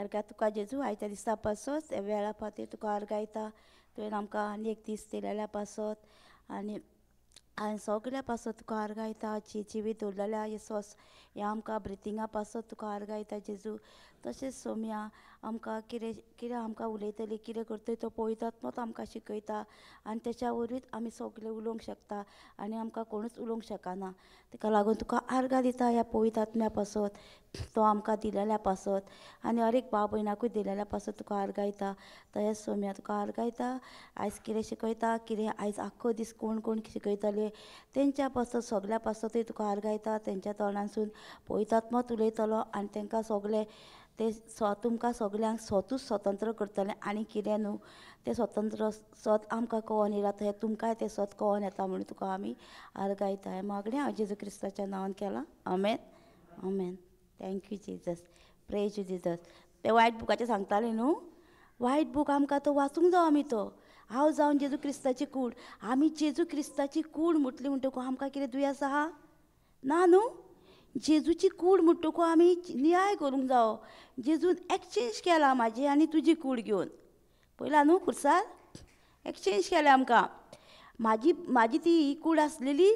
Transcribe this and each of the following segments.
आर्गां तुका जेजू आयच्या दिसा पासत, वेळा खातीर तुका आर्गां तुवें आमकां आनी एक दीस दिलेल्या पासत आनी आनी सगल्या पासत तुका आर्गां दिता. जिवीत दवरलेल्या हे सोस हे आमकां ब्रितींगा पासत तुका आर्गां दिता जेजू. तशेंच सोम्या आमकां कितें कितें आमकां उलयतली, कितें करतली तो पवित्र आत्मो आमकां शिकयता आनी तेच्या वरवींच आमी सगळे उलोवंक शकता आनी आमकां कोणूच उलोवंक शकना. ताका लागून तुका आर्गां दिता ह्या पवित्र आत्म्या पासत, तो आमकां दिलेल्या पासत आनी हर एक भाव भयणाकूय दिलेल्या पासत तुका आर्गां दिता. तशेंच सोम्या तुका आर्गां दिता. आयज कितें शिकयता, कितें आयज आख्खो दीस कोण कोण शिकयतले तेंच्या पासत सगल्या पासतूय तुका आर्गां दिता. तेंच्या तोंडांसून पवित्र आत्मोच उलयतलो आनी तेंकां सगळे ते तुमकां सगल्यांक स्वतूच स्वतंत्र करतले आनी कितें न्हू तें स्वतंत्र सत आमकां कळोन येयला, थंय तुमकांय तें सत कळोन येता म्हणून तुका आमी आर्गां दिता. हें मागणें हांव जेजू क्रिस्ताच्या नांवान केलां. आमेन, आमेन. Thank you Jesus, praise you Jesus. तें वायट बुकाचें सांगतालें न्हू, वायट बूक आमकां तो वाचूंक जावो आमी तो हांव जावन जेजू क्रिस्ताची कूड. आमी जेजू क्रिस्ताची कूड म्हटली म्हणटकूच आमकां कितें दुयेंस आहा ना न्हू. जेजूची कूड म्हणटकूच आमी नियाळ करूंक जावो. जेजून एक्सचेंज केला म्हाजी आनी तुजी कूड घेवन, पयला न्हू खुर्सार एक्सचेंज केल्या आमकां. म्हाजी म्हाजी ती कूड आसलेली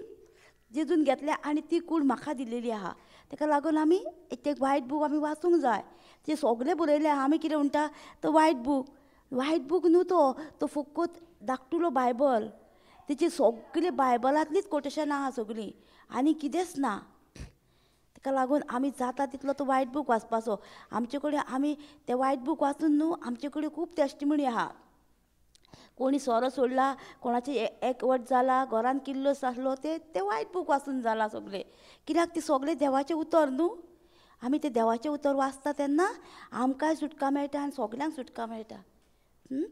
जेजून घेतल्या आनी ती कूड म्हाका दिलेली आहा. ताका लागून आमी ते वायट बूक आमी वाचूंक जाय. ते सगळे बरयले आहा. आमी कितें म्हणटा तो वायट बूक, वायट बूक न्हू तो, तो फकत धाकटुलो बायबल. तेची सगळे बायबलांतलीच कोटेशनां आहा सगळीं आनी कितेंच ना. ताका लागून आमी जाता तितलो तो वायट बूक वाचपाचो. आमचे कडेन आमी ते वायट बूक वाचून न्हू आमचे कडेन खूब टेस्टिमनी आहा. कोणी सोरो सोडला, कोणाचें एकवट जाला, घरान किल्लोस आसलो, ते ते वायट बूक वाचून जाला सगळे. कित्याक ते सगळे देवाचें उतर न्हू. आमी ते देवाचें उतर वाचता तेन्ना आमकांय सुटका मेळटा आनी सगल्यांक सुटका मेळटा.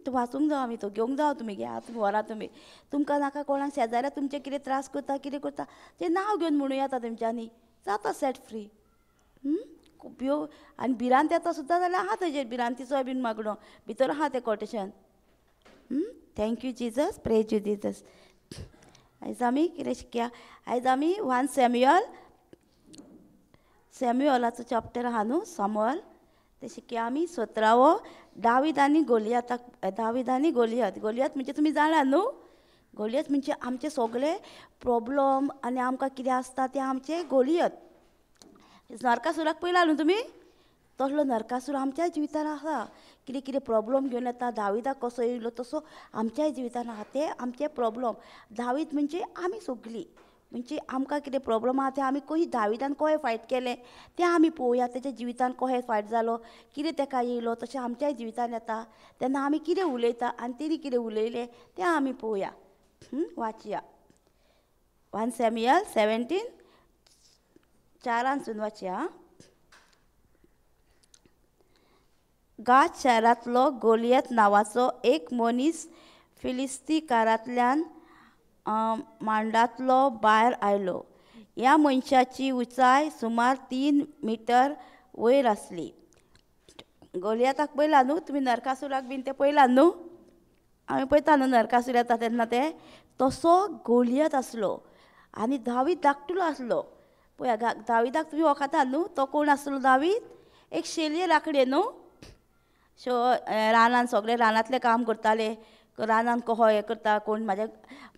तो वाचूंक जावो आमी, तो घेवंक जावो तुमी, घेया तुमी, व्हरा तुमी. तुमकां नाका कोणाक शेजाऱ्या तुमचें कितें त्रास करता कितें करता तें नांव घेवन म्हणूं येता तेमच्यांनी, जाता सेट फ्री. भियो आनी भिरांत येता सुद्दां जाल्यार आहा तेजेर भिरांतीचोय बीन मागणो भितर आहा तें quotation. Thank you Jesus, praise you Jesus. आयज आमी कितें शिकया? आयज आमी 1 सॅम्युअल, सॅम्युअलाचो चॅप्टर आहा न्हू, सामुअल, ते शिकया आमी 17वो. दावीद आनी गोलियताक, दावीद आनी गोलियत. गोलियत म्हणजे तुमी जाणा न्हू, गोलियत म्हणजे आमचे सगळे प्रोब्लम आनी आमकां कितें आसता तें आमचें गोलियत. नरकासुराक पयला न्हू तुमी, तसलो नरकासूर आमच्या जिवितान आसा. कितें कितें प्रोब्लम घेवन येता. दाविदाक कसो येयलो तसो आमच्याय जिवितान आहा ते आमचे प्रोब्लम. दावीद म्हणजे आमी सगळीं, म्हणजे आमकां कितें प्रोब्लम आहा तें आमी कशी दाविदान कशें फायट केलें तें आमी पळोवया. तेच्या जिवितान कशें फायट जालो, कितें तेका येयलो, तशें आमच्याय जिवितान येता. तेन्ना आमी कितें उलयता आनी तेणी कितें उलयलें तें आमी पळोवया. वाचया 1 सॅम्युअल 17 4 वाचया. गात शारांतलो गोलियत नांवाचो एक मनीस फिलिस्तीकारांतल्यान मांडांतलो भायर आयलो. ह्या मनशाची उंचाय सुमार 3 मिटर वयर आसली. गोलियताक पळयला न्हू तुमी, नरकासुराक बीन तें पळयला न्हू, आमी पळयता न्हू नरकासूर येता तेन्ना ते, तसो गोलियत आसलो आनी दावीद धाकटुलो आसलो. पळया दाविदाक तुमी वळखता न्हू, तो कोण आसलो दावीद? एक शेलये लाकडे न्हू, शो रानान सगळे रानांतलें काम करताले. रानान कहो हें करता, कोण म्हाज्या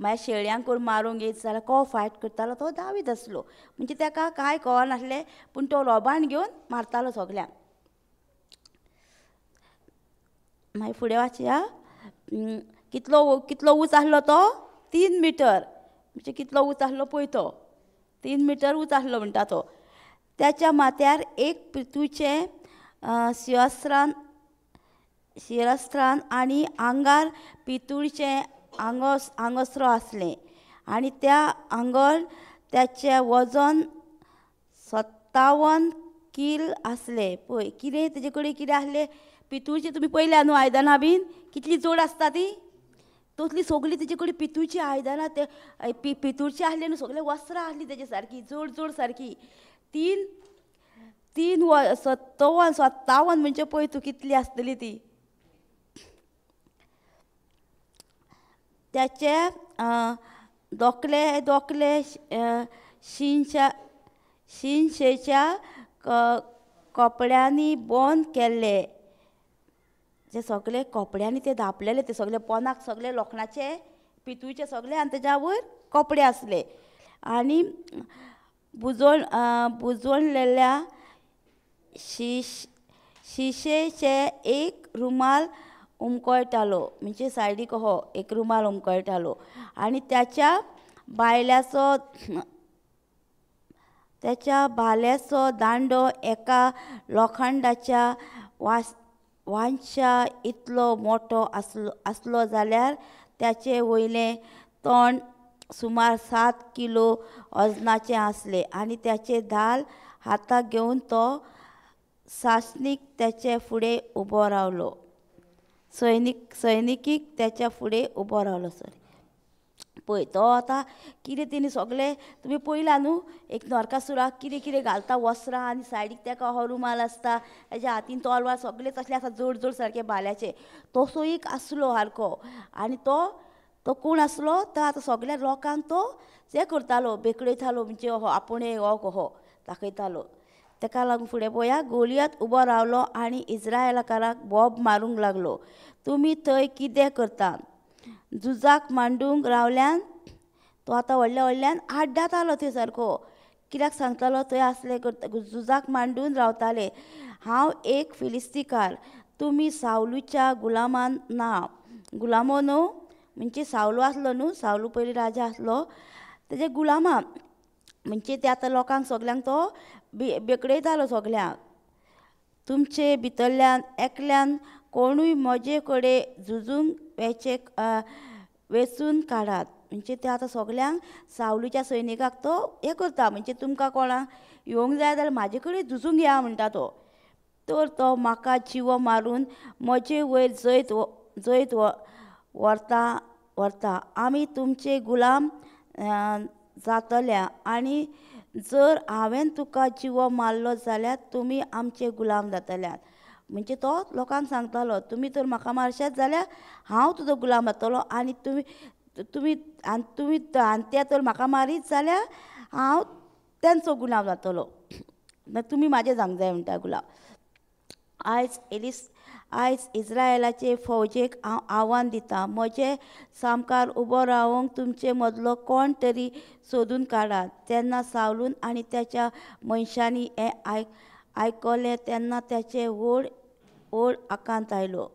म्हाज्या शेळयांक कोण मारूंक येत जाल्यार कहो फायट करतालो तो दावीद आसलो. म्हणजे ताका कांय कळनासलें पूण तो रोबाण घेवन मारतालो सगल्यांक. मागीर फुडें वाचया. कितलो कितलो ऊंच आसलो तो? 3 मिटर. म्हणजे कितलो ऊंच आसलो पळय तो, 3 मिटर ऊंच आसलो म्हणटा तो. त्याच्या माथ्यार एक पृथ्वीचें शिरस्त्रान आनी आंगार पितूळचें आंगस्रो आसलें आनी त्या आंगर त्याचें वजन 57 कील आसलें. पळय कितें तेजे कडेन कितें आसलें, पितूळचें तुमी पळयल्या न्हू आयदनां बीन कितली चड आसता ती, तसली सगळीं तेजे कडेन पितूळचीं आयदनां, ते पितूळचीं आसली न्हू, सगळीं वस्त्रां आसलीं तेजे सारकी जड जड सारकी. 3 3 57 57 म्हणजे पळय तूं कितली आसतली ती. त्याचे दोकले दोकले शिंशेच्या कपड्यांनी बंद केल्ले ते सगळे कपड्यांनी ते धांपलेले, ते सगळे पोनाक सगळे लोखणाचे पितूळचे सगळे आनी तेज्या वयर कपडे आसले आनी बुजवणलेल्या शिशेचे एक रुमाल उमकळटालो, म्हणजे सायडीक हो एक रुमाल उमकळटालो आनी त्याच्या भाल्याचो दांडो एका लोखंडाच्या वांशा इतलो मोठो आसलो जाल्यार त्याचे वयलें तोंड सुमार 7 किलो वजनाचें आसलें आनी त्याचे धाल हाताक घेवन तो सासणीक त्याचे फुडें उबो रावलो, सैनिकीक त्याच्या फुडें उबो रावलो. सॉरी पळय तो आतां कितें तेणी सगळें तुमी पळयलां न्हू, एक नरकासुराक कितें कितें घालता वस्त्रां आनी सायडीक तेका हो रुमाल आसता, तेज्या हातीन तलवार सगळें तसलें आसता जोड जोड सारकें भाल्याचें. तसो एक आसलो सारको आनी तो कोण आसलो तो आतां सगळ्या लोकांक तो हें करतालो, बेकडयतालो, म्हणजे हो आपूण हो हो दाखयतालो. तेका लागून फुडें पळया गोलियत उबो रावलो आनी इज्रायलकाराक बोब मारूंक लागलो, तुमी थंय कितें करता, झुजाक मांडूंक रावल्यान? तो आतां व्हडल्या व्हडल्यान आड्डातालो थंय सारको, कित्याक सांगतालो थंय आसले करता झुजाक मांडून रावताले, हांव एक फिलिस्तीकार, तुमी सावलूच्या गुलामान ना, गुलामो न्हू, म्हणजे सावलू आसलो न्हू, सावलू पयलीं राजा आसलो, तेजे गुलामा म्हणजे ते आतां लोकांक सगल्यांक तो बेकडयतालो सगल्यांक. तुमचे भितरल्यान एकल्यान कोणूय म्हजे कडेन झुजूंक वेचून काडात, म्हणजे ते आतां सगल्यांक सावलूच्या सैनिकाक तो हें करता, म्हणजे तुमकां कोणाक येवंक जाय जाल्यार म्हाजे कडेन झुजूंक या म्हणटा तो. तर तो म्हाका जिवो मारून म्हजे वयर जैत जैत व्हरता, आमी तुमचे गुलाम जातल्या आनी जर हांवें तुका जिवो मारलो जाल्यार तुमी आमचे गुलाम जातल्यात. म्हणजे तो लोकांक सांगतालो तुमी तर म्हाका मारशात जाल्यार हांव तुजो गुलाम जातलो आनी तुमी तुमी आनी तुमी आनी ते तर म्हाका मारीत जाल्यार हांव तेंचो गुलाम जातलो, तुमी म्हाजे जावंक जाय म्हणटा गुलाम. आयज इज्रायलाचे फौजेक हांव आव्हान दिता, म्हजे सामकार उबो रावंक तुमचे मदलो कोण तरी सोदून काडात. तेन्ना सावलून आनी त्याच्या मनशांनी हें आयकलें तेन्ना त्याचे व्हड व्हड आकांत आयलो.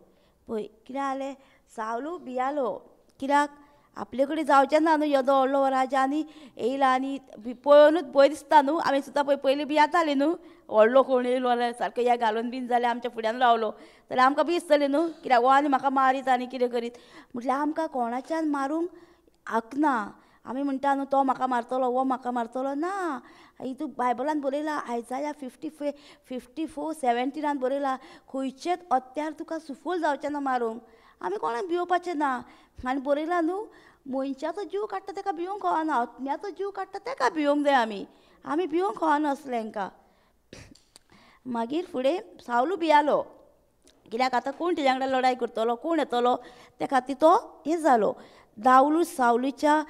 पळय कितें जालें, सावलू भियालो, कित्याक आपले कडेन जावचें ना न्हू, येदो व्हडलो राजा आनी येयला आनी पळोवनूच भंय दिसता न्हू, आमी सुद्दां पळय पयलीं भियेतालीं न्हू, व्हडलो कोण येयलो जाल्यार सारको हे घालून बीन जाल्यार आमच्या फुड्यान रावलो जाल्यार आमकां बी दिसतलें न्हू, कित्याक हो आनी म्हाका मारीत आनी कितें करीत. म्हटल्यार आमकां कोणाच्यान मारूंक हक ना, आमी म्हणटा न्हू तो म्हाका मारतलो हो म्हाका मारतलो, ना. हितून बायबलान बरयलां आयजाया 54:17 बरयलां, खंयचेच हत्यार तुका सुफल जावचें ना मारूंक, आमी कोणाक भिवपाचें ना. आनी बरयलां न्हू मनशाचो जीव काडटा तेका भिवंक कळना, आत्म्याचो जीव काडटा तेका भिवंक जाय, आमी आमी भिवंक कळना असलें हांकां. मागीर फुडें सावलू भियालो, कित्याक आतां कोण तेज्या वांगडा लडाय करतलो, कोण येतलो, त्या खातीर तो हें जालो. दावलू सावलूच्या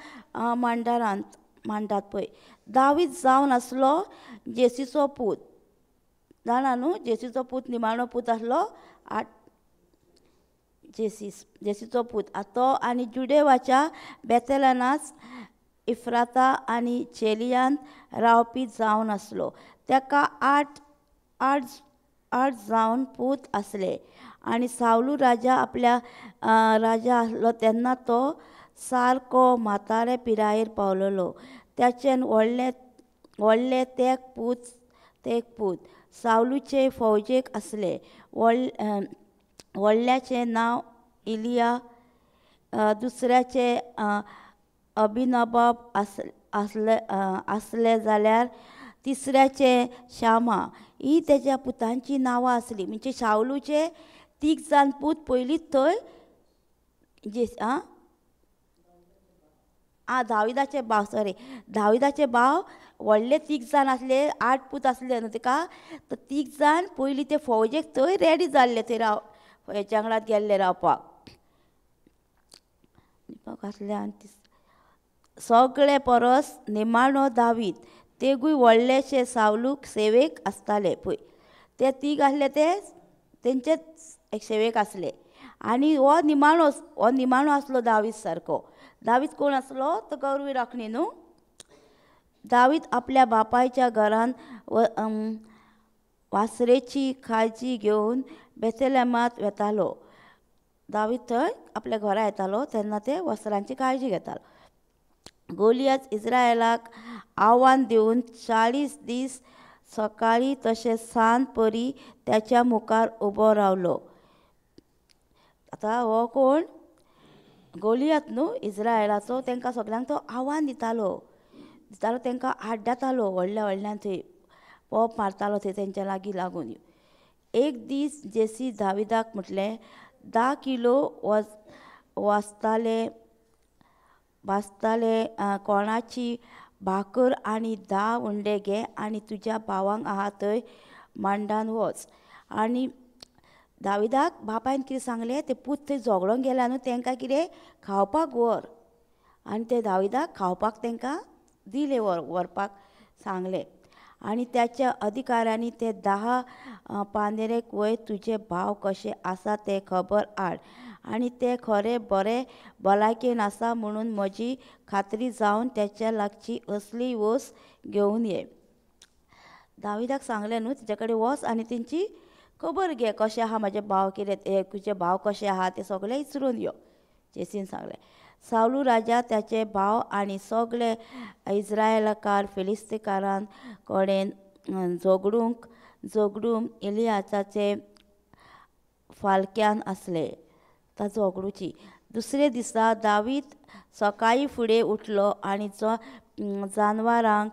मांडारांत मांडात पळय दावीद जावन आसलो जेसीचो पूत, जाणा न्हू जेसीचो पूत निमाणो पूत आसलो जेसीचो पूत तो आनी जुडेवाच्या बेतलानाच इफ्राता आनी चेलियांत रावपी जावन आसलो. ताका आठ जावन पूत आसले आनी सावलू राजा आपल्या राजा आसलो तेन्ना तो सारको म्हातारे पिरायेर पावलेलो. ताचे व्हडले व्हडले ते पूत सावलूचे फौजेक आसले. व्हडल्याचें नांव इलिया, दुसऱ्याचें अभिनबाब आसले जाल्यार तिसऱ्याचें श्यामा. ही तेज्या पुतांची नांवां आसली. म्हणजे शावलूचे 3 जाण पूत पयलींच थंय दाविदाचे भाव, सॉरी दाविदाचे भाव व्हडले 3 जाण आसले, 8 पूत आसले न्हू तेका, तर 3 जाण पयलीं ते फौजेक थंय रेडी जाल्ले, थंय राव जंगलांत गेल्ले रावपाक आसले. आनी सगळे परस निमाणो दावीद तेगूय व्हडलेशे सावलूक सेवेक आसताले. पळय ते 3 आसले ते तेंचे एक सेवेक आसले. आनी हो निमाणो, हो निमाणो आसलो दावीद सारको. दावीद कोण आसलो? तो गौरवी राखणी न्हू. दावीद आपल्या बापायच्या घरान वासरेची काळजी घेवन बेथलेमांत वेतालो. दावीद थंय आपल्या घरा येतालो तेन्ना ते वस्त्रांची काळजी घेतालो. गोलियत इस्रायलाक आव्हान दिवन 40 दीस सकाळी तशें सांज परी त्याच्या मुखार उबो रावलो. आतां हो कोण? गोलियत न्हू इस्रायलाचो. तांकां सगल्यांक तो आव्हान दितालो, दितालो तांकां आड्डतालो व्हडल्या व्हडल्यान, थंय पोप मारतालो थंय तेंच्या लागीं लागून. एक दीस जेसी दाविदाक म्हटलें, 10 किलो वाचताले भाजताले कोणाची भाकर आनी 10 उंडे घे आनी तुज्या भावांक आहा थंय मांडान वच. आनी दाविदाक बापायन कितें सांगलें, ते पूत थंय झगडोंक गेल्या न्हू, तांकां कितें खावपाक व्हर. आनी ते दाविदाक खावपाक तांकां दिलें, व्हरपाक सांगलें. आनी त्याच्या अधिकाऱ्यांनी ते 10 पांदेरेक वय तुजे भाव कशे आसा ते खबर हाड आनी ते खरे बरे भलायकेन आसा म्हणून म्हजी खात्री जावन त्याच्या लागची असली वस्त घेवन ये. दाविदाक सांगलें न्हू तेच्या कडेन वच आनी तेंची खबर घे, कशें आहा म्हाजे भाव, कितें तुजे भाव कशे आहा ते सगळे विचरून यो, जेसीन सांगलें. सावलू राजा त्याचे भाव आनी सगळे इस्रायलकार फिलिस्तीकारां कडेन झगडूंक झगडूंक एलियाचाचे फालक्यान आसले. आतां झगडुची. दुसरे दिसा दावीद सकाळीं फुडें उठलो आनी जानवरांक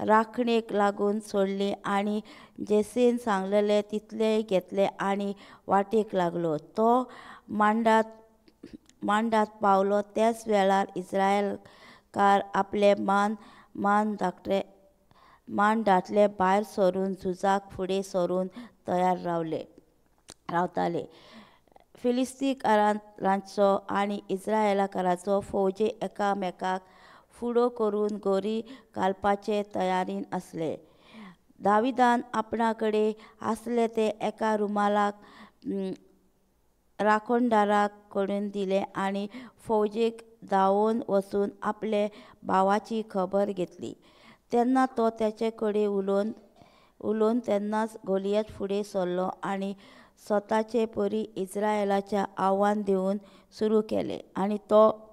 राखणेक लागून सोडली आनी जेसीन सांगलेलें तितलें घेतलें आनी वाटेक लागलो. तो मांडात पावलो त्याच वेळार इस्रायलकार आपले मान मान धाकटे मान धाटले भायर सरून झुजाक फुडें सरून तयार रावताले. फिलिस्तीकारांचो आनी इस्रायलकारांचो फौजे एकामेकाक फुडो करून गोरी घालपाचे तयारीन आसले. दाविदान आपणा कडेन आसले ते एका रुमालाक राखणदाराक कडून दिले आनी फौजेक धांवून वचून आपले भावाची खबर घेतली. तेन्ना तो त्याचे कडेन उलोवन उलोवन तेन्नाच गोलियत फुडें सरलो आनी स्वताचे परी इस्रायलाच्या आव्हान दिवन सुरू केलें आनी तो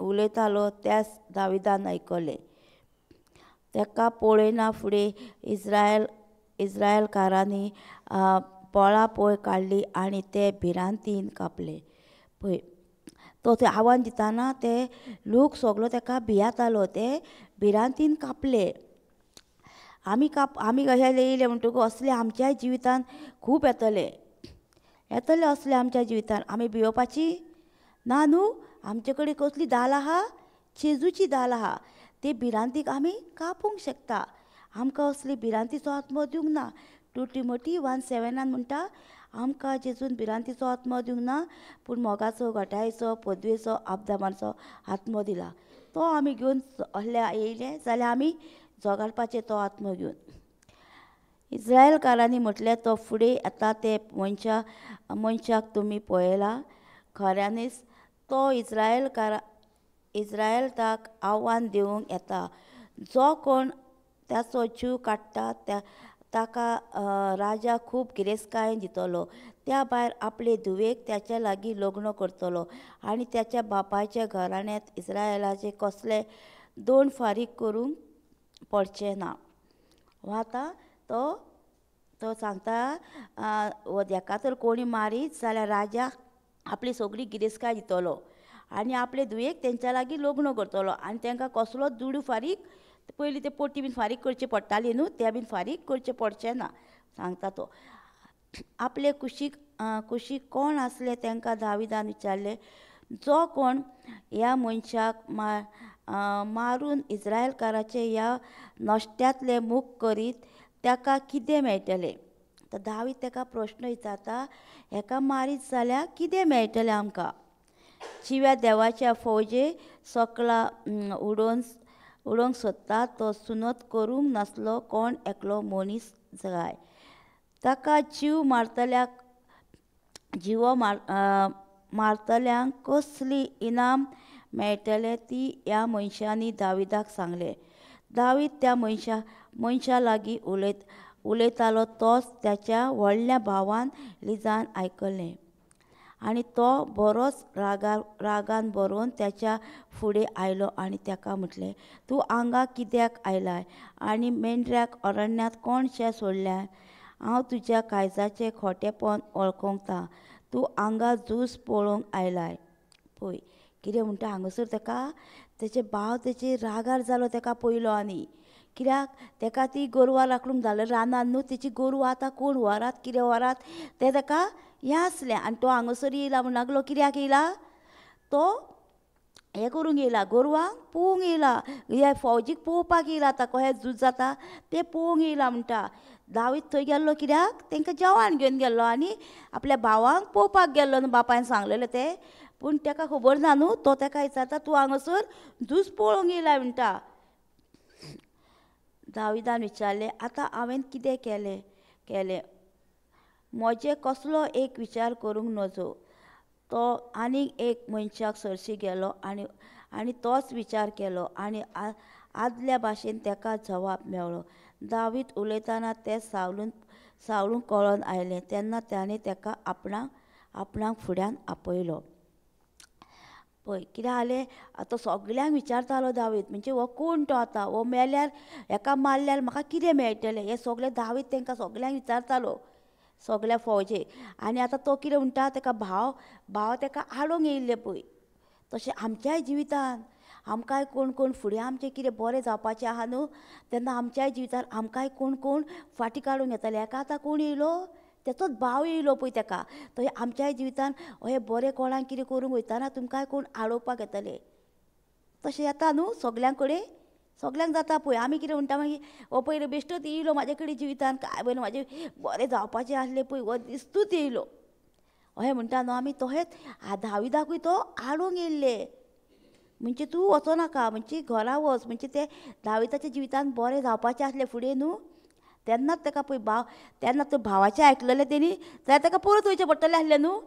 उलयतालो त्याच दाविदान आयकलें. ताका पळयना फुडें इस्रायलकारांनी पळापळ काडली आनी ते भिरांतीन कापले. पळय तो थंय आव्हान दितना ते लोक सगलो ताका भियेतालो, ते भिरांतीन कापले. आमी आमी कशें येयले म्हणटकूच असले आमच्याय जिवितान खूब येतले येतले असले आमच्या जिवितान. आमी भियोवपाची ना न्हू. आमचे कडेन कसली दाल आहा? जेजूची दाल आहा. ते भिरांतीक आमी कापूंक शकता. आमकां असली भिरांतीचो आत्मो दिवंक ना. 2 Timothy 1:7 म्हणटा, आमकां जेजून भिरांतीचो आत्मो दिवंक ना, पूण मोगाचो, घटायेचो, पदवेचो, आपदामाचो आत्मो दिला. तो आमी घेवन असले येयले जाल्यार आमी झगडपाचें तो आत्मो घेवन. इस्रायलकारांनी म्हटलें, तो फुडें येता ते मनशाक तुमी पळयला? खऱ्यांनीच तो इस्रायलाक आव्हान दिवंक येता. जो कोण ताचो जीव काडटा ताका राजा खूब गिरेस्तकायेन दितलो. त्या भायर आपले धुवेक त्याच्या लागीं लग्न करतलो आनी त्याच्या बापायच्या घराण्यांत इस्रायलाचे कसले दोन फारीक करूंक पडचें ना. आतां तो तो सांगता, हेका तर कोणी मारीत जाल्यार राजा आपली सगळी गिरेस्तकाय दितलो आनी आपले धुवेक तेंच्या लागीं लग्न करतलो आनी तांकां कसलोच दुडू फारीक, पयलीं ते पोटी बीन फारीक करचे पडटाली न्हू, ते बीन फारीक करचें पडचें ना, सांगता तो. आपले कुशीक कुशीक कोण आसले तांकां दाविदान विचारलें, जो कोण ह्या मनशाक मारून इस्रायलकाराचे ह्या नश्ट्यांतले मूक करीत ताका कितें मेळटलें? आतां दावीद ताका प्रश्न विचारता, हेका मारीत जाल्यार कितें मेळटलें आमकां? जिव्या देवाच्या फौजे सकला उडोवंक सोदता तो सुनत करूंक नासलो कोण एकलो मनीस जाय. ताका जीव मारतल्याक जिवो मारतल्यांक कसली इनाम मेळटलें ती ह्या मनशांनी दाविदाक सांगलें. दावीद त्या मनशा लागीं उलयतालो तोच ताच्या व्हडल्या भावान लिजान आयकलें आनी तो बरोच रागान भरून ताच्या फुडें आयलो आनी ताका म्हटलें, तूं हांगा कित्याक आयलाय आनी मेंढऱ्याक अरण्यांत कोणशें सोडल्याय? हांव तुज्या काळजाचें खोटेपण वळखता, तूं हांगा झूज पळोवंक आयलाय. पळय कितें म्हणटा हांगासर ताका तेचे भाव तेचे रागार जालो ताका पयलो आनी कित्याक ताका ती गोरवां राखूंक धाडले रानान न्हू, तेची गोरवां आतां कोण व्हरात कितें व्हरात तें ताका हें आसलें. आनी तो हांगासर येयला म्हण लागलो, कित्याक येयला तो हें करूंक येयला, गोरवांक पळोवंक येयला, हे फौजीक पळोवपाक येयला, आतां कशें झूज जाता तें पळोवंक येयला म्हणटा. दावीद थंय गेल्लो कित्याक तांकां जेवण घेवन गेल्लो आनी आपल्या भावांक पळोवपाक गेल्लो न्हू, बापायन सांगलेलें तें. पूण ताका खबर ना न्हू, तो ताका विचारता तूं हांगासर झूज पळोवंक येयला म्हणटा. दाविदान विचारलें, आतां हांवें कितें केलें केलें म्हजें कसलो एक विचार करूंक नजो. तो आनीक एक मनशाक सरशी गेलो आनी आनी तोच विचार केलो आनी आदल्या भाशेन ताका जवाब मेळ्ळो. दावीद उलयतना तें सावलूक कळोन आयलें तेन्ना ताणें ताका आपणाक फुड्यान आपयलो. पळय कितें जालें, आतां सगल्यांक विचारतालो दावीद, म्हणजे हो कोण तो आतां, हो मेल्यार हेका मारल्यार म्हाका कितें मेळटलें, हें सगळें दावीद तांकां सगल्यांक विचारतालो, सगल्या फौजेक. आनी आतां तो कितें म्हणटा, ताका भाव ताका आडोवंक येयल्ले पळय. तशें आमच्याय जिवितान आमकांय कोण कोण फुडें आमचें कितें बरें जावपाचें आहा न्हू, तेन्ना आमच्याय जिवितान आमकांय कोण कोण फाटीं काडूंक येताले. हेका आतां कोण येयलो, तेचोच भाव येयलो पळय ताका. तशें आमच्याय जिवितान अहें बरें कोणाक कितें करूंक वयतना तुमकांय कोण आडोवपाक येतले. तशें येता न्हू सगल्यां कडेन, सगल्यांक जाता पळय. आमी कितें म्हणटा मागीर, हो पयलो बेश्टोच येयलो म्हाजे कडेन जिवितान, काय पळय म्हाजें बरें जावपाचें आसलें पळय, हो दिस्तूच येयलो अहें म्हणटा न्हू आमी. तशेंच दाविदाकूय तो आडोवंक येयल्ले, म्हणजे तूं वचोनाका, म्हणजे घरा वच, म्हणजे ते दाविदाच्या जिवितान बरें जावपाचें आसलें फुडें न्हू. तेन्नाच ताका पळय भाव, तेन्ना तो भावाचें आयकलेलें तेणी, जाल्यार ताका परत वयचें पडटलें आसलें न्हू.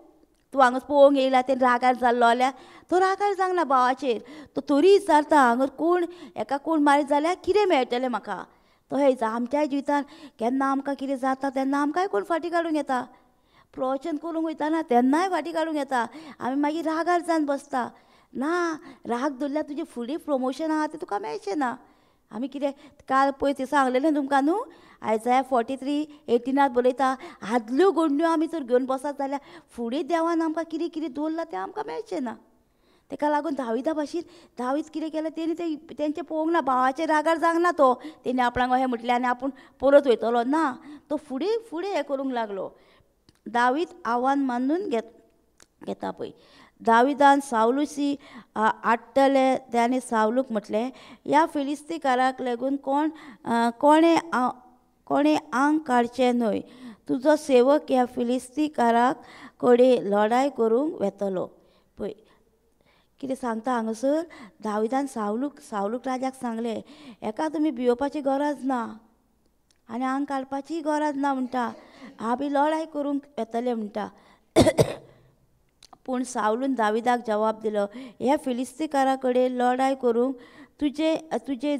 तूं हांगाच पळोवंक येयला, तें रागार जाल्लो जाल्यार तो रागार जावंक भावाचेर, तो तरी विचारता हांगा कोण हेका कोण मारीत जाल्यार कितें मेळटलें म्हाका. तो हें आमच्याय जिवितान केन्ना आमकां कितें जाता तेन्ना आमकांय कोण फाटीं काडूंक येता, प्रवचन करूंक वयतना तेन्नाय फाटीं काडूंक येता, आमी मागीर रागार जावन बसता. ना, राग धरल्यार तुजें फुडें प्रमोशन आहा तें तुका मेळचें ना. आमी कितें काल पळय तें सांगलेलें तुमकां न्हू, आयजाया 43:18 बरयता, आदल्यो घडण्यो आमी जर घेवन बसत जाल्यार फुडें देवान आमकां कितें कितें दवरलां तें आमकां मेळचें ना. ताका लागून दाविदा भाशेन दावीद कितें केलें, तेणी तें तेंचें पळोवंक ना, भावाचेर रागार जावंक ना तो, तेणी आपणाक अहें म्हटलें आनी आपूण परत वयतलो ना, तो फुडें फुडें हें करूंक लागलो. दावीद आव्हान मानून घेता पळय. दाविदान सावलूसी आडटले ताणें सावलूक म्हटलें, ह्या फिलिस्तीकाराक लागून कोणें आंग काडचें न्हय, तुजो सेवक ह्या फिलिस्तीकाराक कडेन लढाय करूंक वेतलो. पळय कितें सांगता हांगासर, दाविदान सावलूक राजाक सांगलें, हेका तुमी भियोवपाची गरज ना आनी आंग काडपाचीय गरज ना म्हणटा, आमी लढाय करूंक येतले म्हणटा. पूण सावलून दाविदाक जवाब दिलो, ह्या फिलिस्तीकारा कडेन लढाय करूंक तुजे तुजे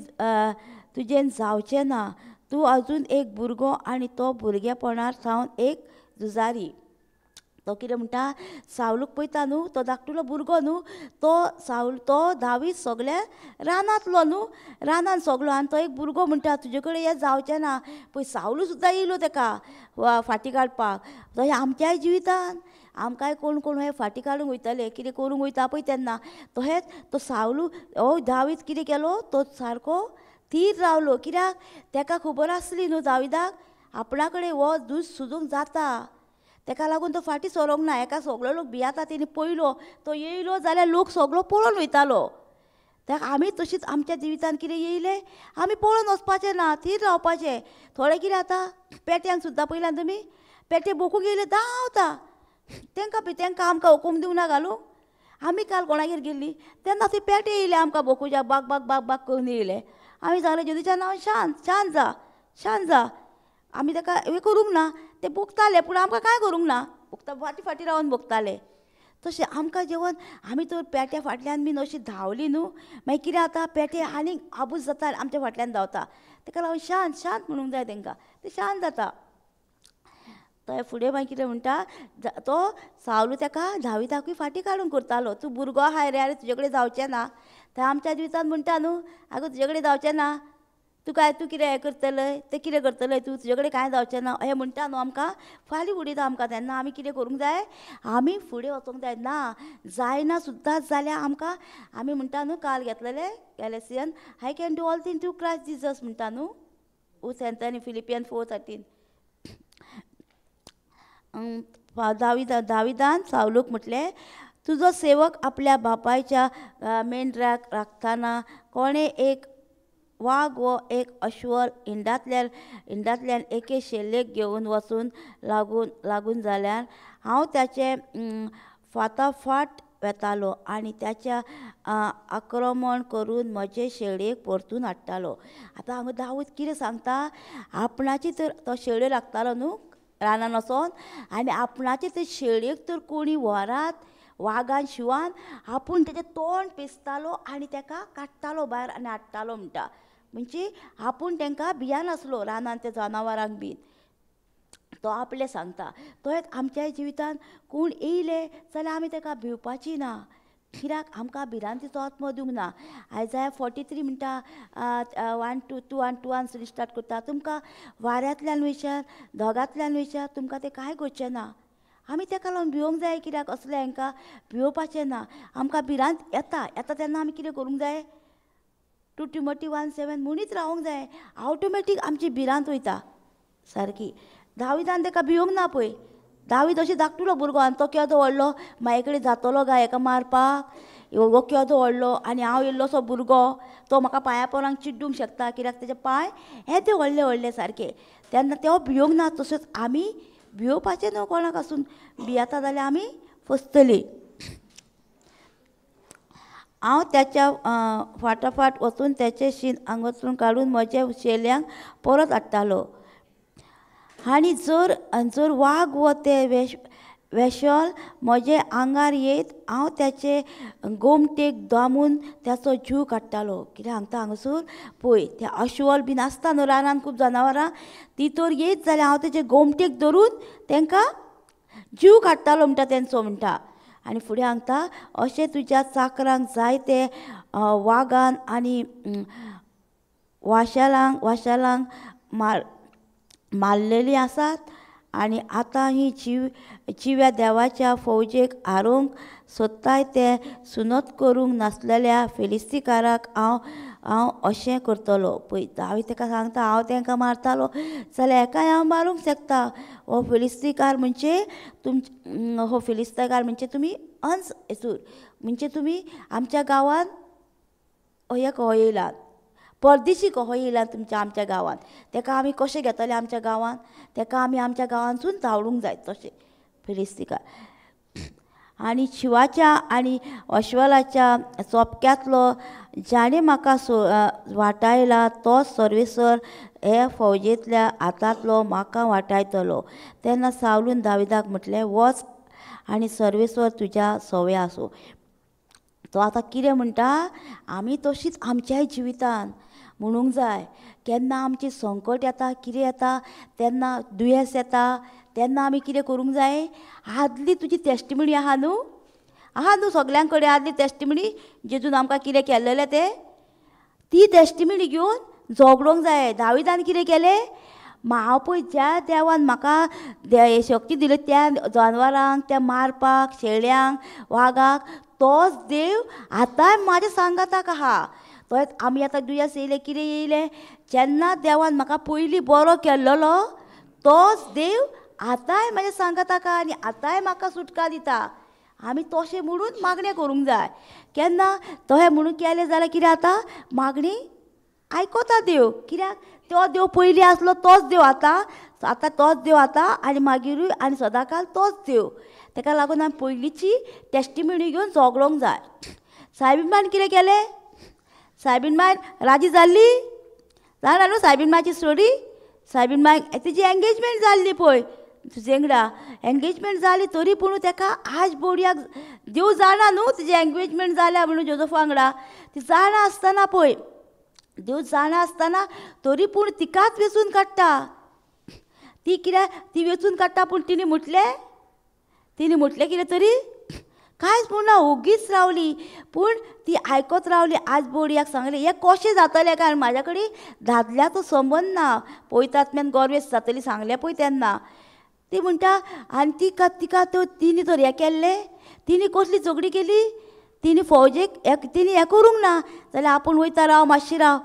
तुजेन जावचें ना, तूं अजून एक भुरगो आनी तो भुरगेपणार सावन एक झुजारी. तो कितें म्हणटा, सावलूक पळयता न्हू, तो धाकटुलो भुरगो न्हू, तो सावल तो दावीद सगल्या रानांतलो न्हू, रानान सगलो, आनी तो एक भुरगो म्हणटा तुजे कडेन हें जावचें ना. पळय सावलू सुद्दां येयलो ताका फाटीं काडपाक. तशें आमच्याय जिवितान आमकांय कोण कोण हे फाटीं काडूंक वयताले, कितें करूंक वयता पळय तेन्ना. तशेंच तो सावलू हो दावीद कितें केलो, तो सारको थीर रावलो, कित्याक ताका खबर आसली न्हू दाविदाक आपणा कडेन हो झूज सुजूंक जाता, ताका लागून तो फाटीं सरोंक ना. हेका सगलो लोक भियेता, तेणी पयलो तो येयलो जाल्यार लोक सगलो पळोवन वयतालो. ताका आमी तशीच आमच्या जिवितान कितें येयलें आमी पळोवन वचपाचें ना, थीर रावपाचें. थोडे कितें जाता, पेट्यांक सुद्दां पयल्यान तुमी पेटे बोकूंक येयले धांवता, तेंकां आमकां हुकूम दिवना घालूंक. आमी काल कोणागेर गेल्ली तेन्ना ती पेटे येयले आमकां बोकुच्या, बाग बाग बाग बाग करून येयले. आमी सांगलें जेजूच्या नांवान शांत शांत जा शांत जा. आमी ताका हें करूंक ना, ते भोगताले पूण आमकां कांय करूंक ना, भोगता फाटीं फाटीं रावन भोगताले. तशें आमकां जेवण आमी तर पेट्या फाटल्यान बीन अशी धांवली न्हू, मागीर कितें जाता पेटे आनीक आबूज जाता आमच्या फाटल्यान धांवता. ताका लागून शांत शांत म्हणूंक जाय तांकां, ते शांत जाता. तो फुडें मागीर कितें म्हणटा, तो सावलू ताका दाविदाकूय फाटीं काडूंक करतालो, तूं भुरगो आहाय रे, आरे तुजे कडेन जावचें ना. थंय आमच्या जिवितान म्हणटा न्हू, आगो तुजे कडेन जावचें ना, तूं काय तूं कितें हें करतलय, तें कितें करतलय, तूं तुजे कडेन कांय जावचें ना अशें म्हणटा न्हू. आमकां फाल्यां उडयता आमकां. तेन्ना आमी कितें करूंक जाय, आमी फुडें वचूंक जाय. ना जायना सुद्दां जाल्यार आमकां आमी म्हणटा न्हू काल घेतलेले Galatian, I can do all thing through Christ Jesus म्हणटा न्हू, who strengthen Philippian 4:13. दाविदान सावलूक म्हटलें, तुजो सेवक आपल्या बापायच्या मेंढराक राखतना कोणें एक वाग वो एक अश्वल इंडांतल्यान एके शेल्लेक घेवन वचून लागून जाल्यार हांव ताचे फाटाफाट वेतालो आनी ताच्या आक्रमण करून म्हजे शेळयेक परतून हाडटालो. आतां हांगा दावीद कितें सांगता, आपणाची तर तो शेळयो लागतालो न्हू रानान वचोन, आनी आपणाचे ते शेळयेक तर कोणी व्हरात वागान शिवान आपूण तेजें तोंड पेसतालो आनी ताका काडटालो भायर आनी हाडटालो म्हणटा. म्हणजे आपूण तांकां भियानासलो रानान त्या जनावरांक बीन, तो आपलें सांगता. तोच आमच्या जिवितान कोण येयले जाल्यार आमी ताका भिवपाची ना, कित्याक आमकां भिरांतीचो आत्मो दिवंक ना. आयजाया 43 म्हणटा 1 to 2 1 2 1 start करता, तुमकां वाऱ्यांतल्यान वयशात धोगांतल्यान वयशात तुमकां तें कांय करचें ना. आमी ताका लागून भिवंक जाय, कित्याक असलें हांकां भिवपाचें ना. आमकां भिरांत येता येता तेन्ना आमी कितें करूंक जाय, 2 Timothy 1:7 म्हणीत रावंक जाय, ऑटोमॅटीक आमची भिरांत वयता सारकी. दाविदान ताका भिवंक ना पळय, दावीद अशें धाकटुलो भुरगो आनी तो केदो व्हडलो माये कडेन जातलो गाय हेका मारपाक, हो केदो व्हडलो आनी हांव इल्लोसो भुरगो, तो म्हाका पांया पोरांक चिड्डूंक शकता, कित्याक तेजे पांय येदे व्हडले व्हडले सारके. तेन्ना तो भिवंक ना. तशेंच आमी भिवपाचें न्हू कोणाक आसून, भियेता जाल्यार आमी फसतलीं. हांव त्याच्या फाटाफाट वचून त्याचें शीन आंगोतून काडून म्हज्या शेल्यांक परत हाडटालो. आनी जर जर वाग वो ते वेशल म्हजे आंगार येत हांव त्याचे गोमटेक दामून त्याचो जीव काडटालो. कितें सांगता हांगासर पळय, ते अश्वल बीन आसता न्हू रानान खूब जनावरां, ती तर येत जाल्यार हांव तेजे गोमटेक धरून तांकां जीव काडटालो म्हणटा तेंचो म्हणटा. आनी फुडें सांगता, अशें तुज्या चाकरांक जायते वागान आनी वाशालांक मारलेली आसात, आनी आतां ही जिव्या देवाच्या फौजेक हारोवंक सोदताय ते सुनत करूंक नासलेल्या फिलिस्तीकाराक हांव अशें करतलो. पळय दावीद ताका सांगता, हांव तांकां मारतालो जाल्यार हेकाय हांव मारूंक शकता. हो फिलिस्तीकार म्हणजे हो फिलिस्तीकार म्हणजे तुमी अंस हेतूर म्हणजे तुमी आमच्या गांवांत हे कहो येयलात, परदेशी कहो येयला तुमच्या आमच्या गांवांत, ताका आमी कशें घेतले आमच्या गांवांत, ताका आमी आमच्या गांवांतसून धांवडूंक जाय तशें फिलिस्तीकार. आनी शिवाच्या आनी अश्वलाच्या चोपक्यांतलो जाणें म्हाका वाटायला तो सर्वेसर हे फौजेंतल्या हातांतलो म्हाका वाटायतलो. तेन्ना सावलून दाविदाक म्हटलें, वच आनी सर्वेस्वर तुज्या सवे आसूं. तो आतां कितें म्हणटा, आमी तशीच आमच्याय जिवितान म्हणूंक जाय. केन्ना आमचें संकट येता कितें येता तेन्ना दुयेंस येता तेन्ना आमी कितें करूंक जाय, आदली तुजी टेस्टिमनी आहा न्हू, आहा न्हू सगळ्यां कडेन आदली टेस्टिमनी जेजून आमकां कितें केल्लेलें तें, ती टेस्टिमनी घेवन झगडोंक जाय. दाविदान कितें केलें, हांव पळय ज्या देवान म्हाका शक्ती दिली त्या जानवरांक त्या मारपाक शेळ्यांक वागाक, तोच देव आतांय म्हाज्या सांगाताक आहा. तोच आमी आतां दुयेंस येयलें कितें येयलें, जेन्ना देवान म्हाका पयलीं बरो केल्लो तोच देव आतांय म्हाज्या सांगाताक आहा आनी आतांय म्हाका सुटका दिता. आमी तशें म्हणून मागणें करूंक जाय. केन्ना तशें म्हणून केलें जाल्यार कितें जाता, मागणी आयकता देव. कित्याक तो देव पयलीं आसलो तोच देव आतां, आतां तोच देव आतां आनी मागीरूय आनी सदांकाल तोच देव. ताका लागून आमी पयलींची टेस्टिमनी घेवन झगडोंक जाय. सायबीन कितें केलें, सायबीन मायन राजी जाल्ली जाणा न्हू सायबीन मायची स्टोरी. सायबीन माय तिजी एंगेजमेंट जाल्ली पळय तुजेंगडा एंगेजमेंट जाली तरी पूण तेका आज बोडयाक देव जाणा न्हू तिजी एंगेजमेंट जाल्या म्हणून जोजफ वांगडा ती जाणा आसतना पळय देव जाणा आसतना तरी पूण तिकाच वेंचून काडटा. ती कित्याक ती वेंचून काडटा पूण तिणें म्हटलें कितें तरी कांयच म्हणना ओगीच रावली. पूण ती आयकत रावली. आज बोडयाक सांगलें हें कशें जातलें कारण म्हाज्या कडेन दादल्याचो संबंद ना पळयतात गोरवेस जातली सांगलें पळय तेन्ना ती म्हणटा. आनी तिका तिका त्यो तिणी तर हें केल्लें तिणी कसली झगडी केली तिणी फौजेक तिणी हें करूंक ना जाल्यार आपूण वयता राव मातशी राव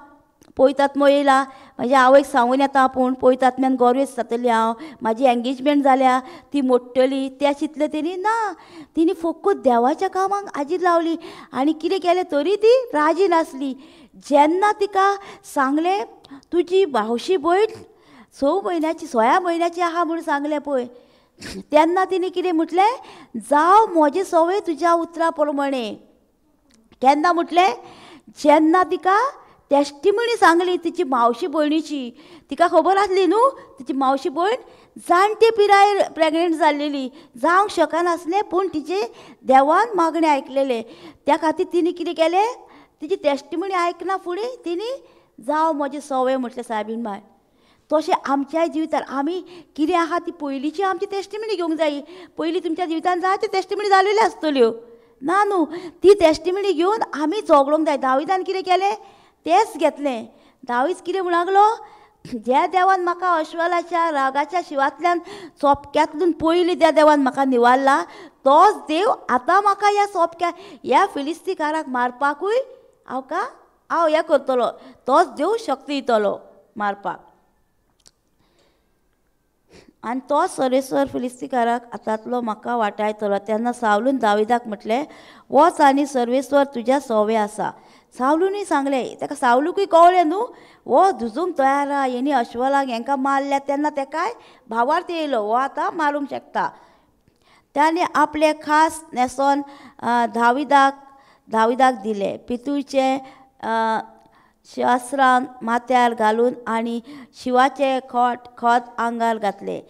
पळयतात मग येयला म्हाज्या आवयक सांगून येता आपूण पळयतात म्यान गोरवेस जातली हांव म्हाजी एंगेजमेंट जाल्या ती मोडटली त्या चिंतलें तेणी ना तिणी फकत देवाच्या कामाक हाजीर लावली. आनी कितें केलें तरी ती राजी नासली. जेन्ना तिका सांगलें तुजी भावशी भयण 6 म्हयन्याची 16 म्हयन्याची आहा म्हूण सांगलें पळय तेन्ना तिणें कितें म्हटलें जावं म्हजें सवय तुज्या उतरा प्रमाणे. केन्ना म्हटलें जेन्ना तिका टेस्टिमनी सांगली तिची मावशी भयणीची. तिका खबर आसली न्हू तिची मावशी भयण जाणटे पिरायेर प्रेग्नेंट जाल्लेली जावंक शकनासलें पूण तिचे देवान मागणें आयकलेलें. त्या खातीर तिणें कितें केलें तिची टेस्टिमनी आयकना फुडें तिणें जावं म्हजें सवय म्हटलें सायबीन माय. तशें आमच्याय जिवितान आमी कितें आहा ती पयलींची आमची टेस्टिमनी घेवंक जायी. पयलीं तुमच्या जिवितान जायत्यो टेस्टिमनी जालेल्यो आसतल्यो ना न्हू ती टेस्टिमनी घेवन आमी झगडोंक जाय. दाविदान कितें केलें तेंच घेतलें. दावीद कितें म्हणूंक लागलो ज्या देवान म्हाका अश्वलाच्या रागाच्या शिवांतल्यान सोपक्यांतल्यान पयलीं त्या देवान म्हाका निवारला तोच देव आतां म्हाका ह्या सोपक्या ह्या फिलिस्तीकाराक मारपाकूय हांव का हांव हें करतलो तोच देव शक्ती दितलो मारपाक. आनी तो सर्वेस्वर फिलिस्तीकाराक हातांतलो म्हाका वाटायतलो. तेन्ना सावलून दाविदाक म्हटलें वच आनी सर्वेस्वर तुज्या सोवे आसा. सावलूनय सांगलें ताका सावलूकय कळ्ळें न्हू हो झुजूंक तयार आहा हेणी अश्वलाक हेंकां मारल्या तेन्ना तेकाय भावार्थ येयलो हो आतां मारूंक शकता. ताणें आपलें खास न्हेसोन दाविदाक दिलें पितूळचें शास्त्रान माथ्यार घालून आनी शिवाचें खत आंगार घातलें.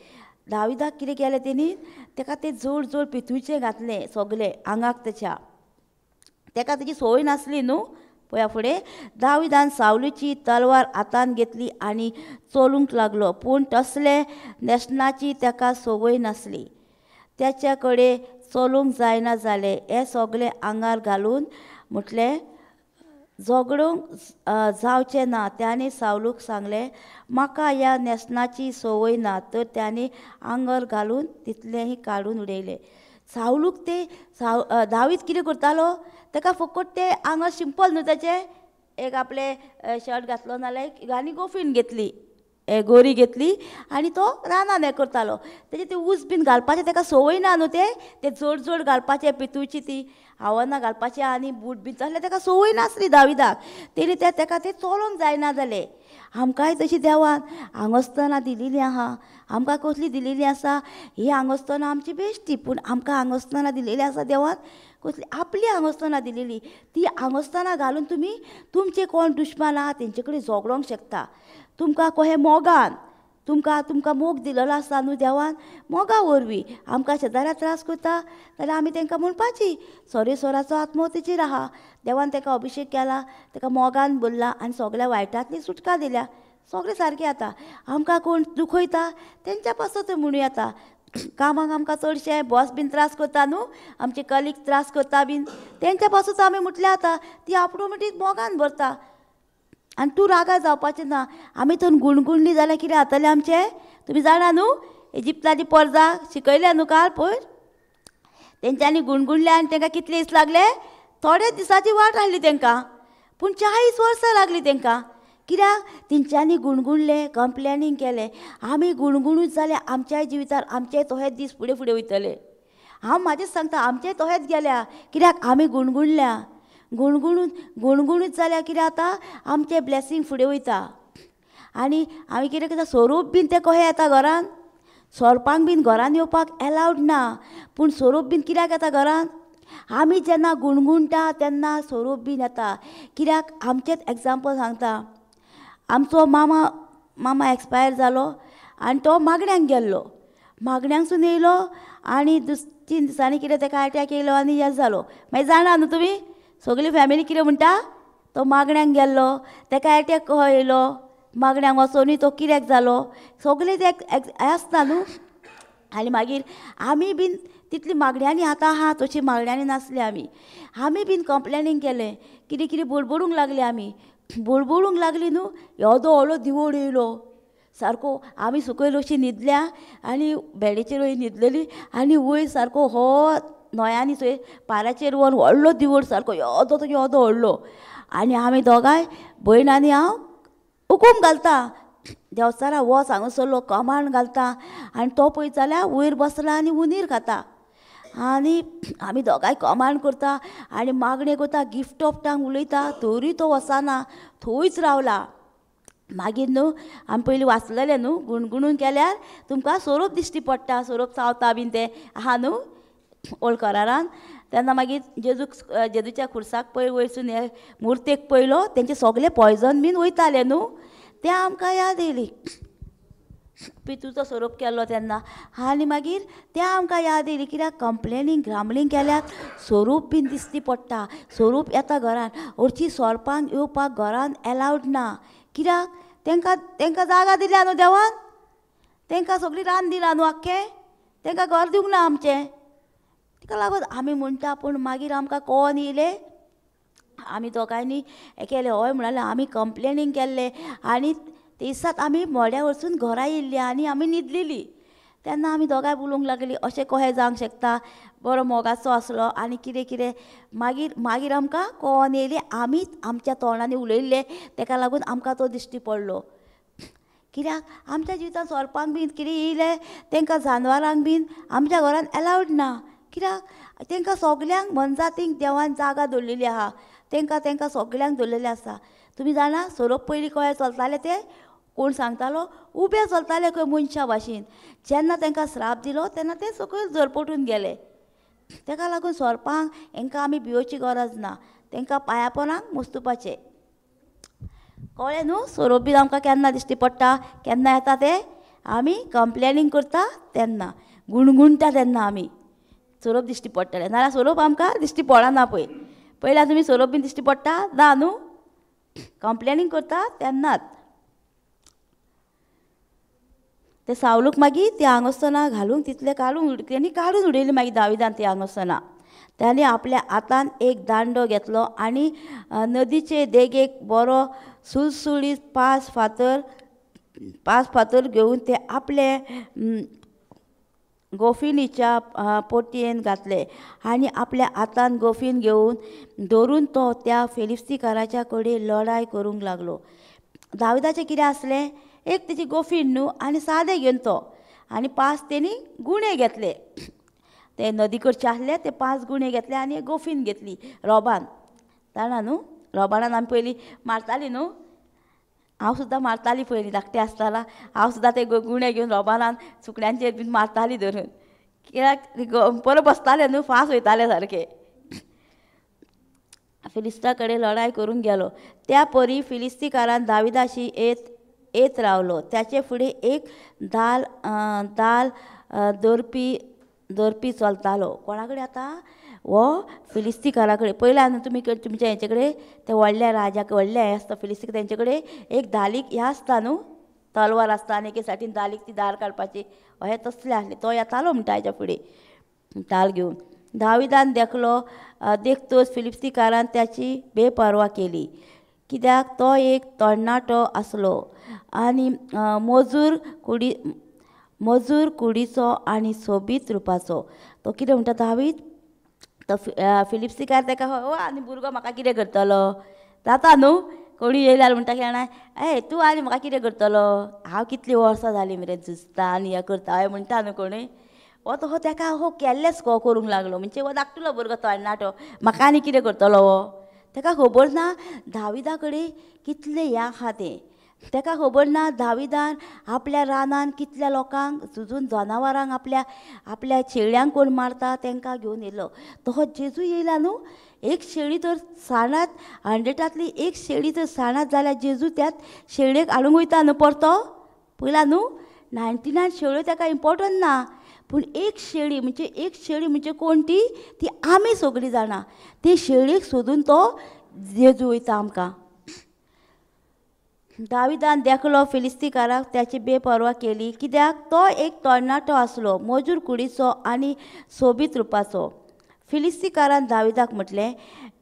दाविदाक कितें केलें तेणी तेका तें जोड जोड पितूळचें घातलें सगलें आंगाक तेच्या तेका तेजी संवय नासली न्हू. पळया फुडें दाविदान सावलूची तलवार हातान घेतली आनी चलूंक लागलो पूण तसले न्हेसणाची तेका संवय नासली. तेच्या कडेन चलूंक जायना जालें. हें सगलें आंगार घालून म्हटलें झगडूंक जावचें ना. ताणें सावलूक सांगलें म्हाका ह्या न्हेसणाची संवय ना तर ताणें आंगर घालून तितलेंय काडून उडयलें. सावलूक ते दावीद कितें करतालो ताका फकत तें आंगार सिंपल न्हू ताचें एक आपलें शर्ट घातलो नाल्यार आनी गोफीन घेतली गोरी घेतली आनी तो रानान हें करतालो. तेजे ते ऊस बीन घालपाचें ताका संवय ना न्हू ते जोड जोड घालपाचें पितूळची ती हावनां घालपाचें आनी बूट बीन तसलें ताका संवय नासली दाविदाक. तेणी ते ताका तें चलोंक जायना जालें. आमकांय तशी देवान आंगोस्तनां दिलेली आहा. आमकां कसली दिलेली आसा ही आंगोस्तनां आमची बेश्टी पूण आमकां आंगोस्तनां दिलेली आसा देवान कसली आपली आंगोस्तनां दिलेली. ती आंगोस्तनां घालून तुमी तुमचे कोण दुश्मान आहा तेंचे कडेन झगडोंक शकता. तुमकां कहें मोगान तुमकां तुमकां मोग दिलेलो आसा न्हू देवान मोगा वरवीं आमकां शेजाऱ्या त्रास करता जाल्यार आमी तांकां म्हणपाची सर्वेस्वराचो आत्मो तेचेर आहा देवान ताका अभिशेक केला ताका मोगान भरला आनी सगळ्या वायटांतली सुटका दिल्या सगळें सारकें जाता. आमकां कोण दुखयता तेंच्या पासत म्हणूं येता. कामाक आमकां चडशे बॉस बीन त्रास करता न्हू आमचे कलीग त्रास करता बीन तेंच्या पासून आमी म्हटलें आतां ती ऑटोमेटीक मोगान भरता आनी तूं रागार जावपाचें ना. आमी थंय गुणगुणली जाल्यार कितें जातलें आमचें तुमी जाणा न्हू इजिप्ताची परजा शिकयल्या न्हू काल पयर तेंच्यांनी गुणगुणले आनी तांकां कितले दीस लागले थोड्या दिसाची वाट आसली तांकां पूण 40 वर्सां लागली तांकां. कित्याक तेंच्यांनी गुणगुणले कंप्लेनींग केलें. आमी गुणगुणूच जाल्यार आमच्याय जिवितार आमचेय तोहेच दीस फुडें फुडें वयतले. हांव म्हाजेंच सांगता आमचेय तोहेच गेल्या कित्याक आमी गुणगुणल्या गुणगुणून गुणगुणूच जाल्यार कितें जाता आमचें ब्लेसींग फुडें वयता. आनी आमी कितें करता सोरोप बीन ते कशें येता घरान सोरपांक बीन घरान येवपाक एलावड ना पूण सोरोप बीन कित्याक येता घरान आमी जेन्ना गुणगुणटा तेन्ना सोरोप बीन येता. कित्याक आमचेंच एग्जाम्पल सांगता आमचो मामा मामा एक्सपायर जालो आनी तो मागण्यांक गेल्लो, मागण्यांकसून येयलो आनी 3 दिसांनी कितें तेका अटॅक येयलो आनी हें जालो. मागीर जाणा न्हू तुमी सगळी फॅमिली कितें म्हणटा, तो मागण्यांक गेल्लो तेका अटॅक कसो येयलो, मागण्यांक वचोनूय तो कित्याक जालो, सगळें ते आसता न्हू. आनी मागीर आमी बीन तितली मागण्यांनी आतां आहा तशी मागण्यांनी नासली आमी, आमी बीन कंप्लेनींग केलें, कितें कितें बडबडूंक लागली आमी, बडबडूंक लागली न्हू. येदो व्हडलो दिवड येयलो सारको, आमी सकयल अशी न्हिदल्या आनी बेडीचेर वयर न्हिदलेली आनी वयर सारको हो न्हंयांनी थंय पाराचेर वर व्हडलो दिवड सारको येदो तो येदो व्हडलो. आनी आमी दोगांय भयण आनी हांव हुकूम घालता देंवचारा वच हांगासरलो कमांड घालता आनी तो पळयत जाल्यार वयर बसला आनी उंदीर खाता. आनी आमी दोगांय कमांड करता आनी मागणें करता, गिफ्ट ऑफ टांग उलयता, तरी तो वचना, थंयच रावला. मागीर न्हू आमी पयलीं वाचलेलें न्हू, गुणगुणून केल्यार तुमकां सोरोप दिश्टी पडटा, सोरोप चावता बीन तें आहा न्हू ओल्ड करारान. तेन्ना मागीर जेजूक जेजूच्या खुर्साक पळय वयरसून हे मुर्तेक पळयलो, तेंचे सगळे पॉयजन बीन वयतालें न्हू, तें आमकां याद येयली. पितूचो सोरोप केल्लो तेन्ना. आनी मागीर तें आमकां याद येयली कित्याक कंप्लेनींग ग्रामलींग केल्यार सोरोप बीन दिश्टी पडटा, सोरोप येता घरान. हरशीं सोरपांक येवपाक घरान एलावड ना, कित्याक तेंकां तेंकां जागा दिल्या न्हू देवान, तेंकां सगळी रान दिला न्हू आख्खें, तेंकां घर दिवंक ना आमचें. तेका लागून आमी म्हणटा, पूण मागीर आमकां कोण येयलें, आमी दोगांयनी हें केलें, हय म्हणालें, आमी कंप्लेनींग केल्लें. आनी ते दिसाक आमी मड्या वचून घरा येयल्ली आनी आमी न्हिदलेली. तेन्ना आमी दोगांय उलोवंक लागली अशें कशें जावंक शकता, बरो मोगाचो आसलो आनी कितें कितें. मागीर मागीर आमकां कोण येयली, आमी आमच्या तोंडांनी उलयल्ले, तेका लागून आमकां तो दिश्टी पडलो. कित्याक आमच्या जिवितांत सोरपांक बीन कितें येयलें, तेंकां जानवरांक बीन आमच्या घरान एलावड ना, कित्याक तेंकां सगल्यांक मनजातींक देवान जागा दवरलेली आहा, तेंकां तेंकां सगल्यांक दवरलेलें आसा. तुमी जाणा सोरोप पयलीं कशें चलताले ते कोण सांगतालो, उबे चलताले खंय मनशा भाशेन, जेन्ना तेंकां श्राप दिलो तेन्ना ते सकयल झरपटून गेले. तेका लागून सोरपांक हेंकां आमी भियोवची गरज ना, तेंकां पांया पोनाक मोस्तुपाचें. कळ्ळें न्हू? सोरोप बीन आमकां केन्ना दिश्टी पडटा, केन्ना येता ते आमी कंप्लेनींग करता तेन्ना, गुणगुणटा तेन्ना आमी सोरोप दिश्टी पडटले, नाजाल्यार सोरोप आमकां दिश्टी पडना. पळय पयल्यार तुमी सोरोप बीन दिश्टी पडटा ना न्हू, कंप्लेनींग करता तेन्नाच. ते सावलूक मागीर ती आंगोस्तनां घालूंक तितलें काडून तेणी काडून उडयली मागीर दाविदान ती आंगोस्तनां. ताणें आपल्या हातान एक दांडो घेतलो आनी नदीचे देगेक बरो सुळसुळीत पांच फातर घेवन ते आपले गोफिनीच्या पोटयेन घातले आनी आपल्या हातान गोफीन घेवन धरून तो त्या फिलिस्तीकाराच्या कडेन लढाय करूंक लागलो. दाविदाचें कितें आसलें, एक तेची गोफीन न्हू आनी सादें घेवन तो आनी 5 तेणी गुणे घेतले, ते नदी कडचे आसले ते 5 गुणे घेतले आनी एक गोफीन घेतली रोबान. जाणा न्हू, रोबाणान आमी पयलीं मारताली न्हू, हांव सुद्दां मारताली पयलीं धाकटें आसतना, हांव सुद्दां ते गुणे घेवन रोबाणान सुकण्यांचेर बीन मारताली धरून, कित्याक परत बसताले न्हू, फास्ट वयताले सारके. फिलिस्ता कडेन लढाय करूंक गेलो. त्या परी फिलिस्तीकारान दाविदाशी येत रावलो. त्याचे फुडें एक दाल दाल दरपी चलतालो. कोणा कडेन आतां हो फिलिस्तीकारा कडेन. पयल्या न्हू तुमी तुमच्या हेचे कडेन ते व्हडल्या राजाक व्हडले हें आसता फिलिस्तीक, तेंचे कडेन एक धालीक हें आसता न्हू, तलवार आसता आनी एके सायडीन धालीक ती दार काडपाची, अशें तसलें आसलें. तो येतालो म्हणटा हेच्या फुडें दाल घेवन. दाविदान देखलो देखतोच फिलिस्तीकारान त्याची बेपर्वा केली, कित्याक तो एक तरणाटो आसलो आनी मजूर कुडीचो आनी सोबीत रुपाचो. तो कितें म्हणटा दावीद, तो फिलिस्तीकार तेका हो आनी भुरगो म्हाका कितें करतलो, जाता न्हू कोणी येयल्यार म्हणटा केन्ना, ए तूं आनी म्हाका कितें करतलो, हांव कितलीं वर्सां जालीं मरे झुजता आनी हें करता, हय म्हणटा न्हू कोणूय. हो तो हो तेका हो केल्लेच को करूंक लागलो, म्हणजे हो धाकटुलो भुरगो तरणाटो म्हाका आनी कितें करतलो हो. तेका खबर ना दाविदा कडेन कितलें हें आहा तें, तेका खबर ना दाविदान आपल्या रानान कितल्या लोकांक झुजून जनावरांक आपल्या आपल्या शेळ्यांक कोण मारता तेंकां घेवन येयलो. तो जेजू येयला न्हू, एक शेळी तर साणात 100तांतली एक शेळी तर साणात जाल्यार जेजू त्याच शेळयेक हाडूंक वयता न्हू परतो. पयला न्हू 99 शेळ्यो ताका इम्पोर्टंट ना, पूण एक शेळी म्हणजे, एक शेळी म्हणजे कोण ती, ती आमी सगळीं जाणां. ती शेळीक सोदून तो जेजू वयता आमकां. दाविदान देखलो फिलिस्तीकाराक त्याची बेपर्वा केली, कित्याक तो एक तरणाटो आसलो, मजूर कुडीचो आनी सोबीत रुपाचो. फिलिस्तीकारान दाविदाक म्हटलें,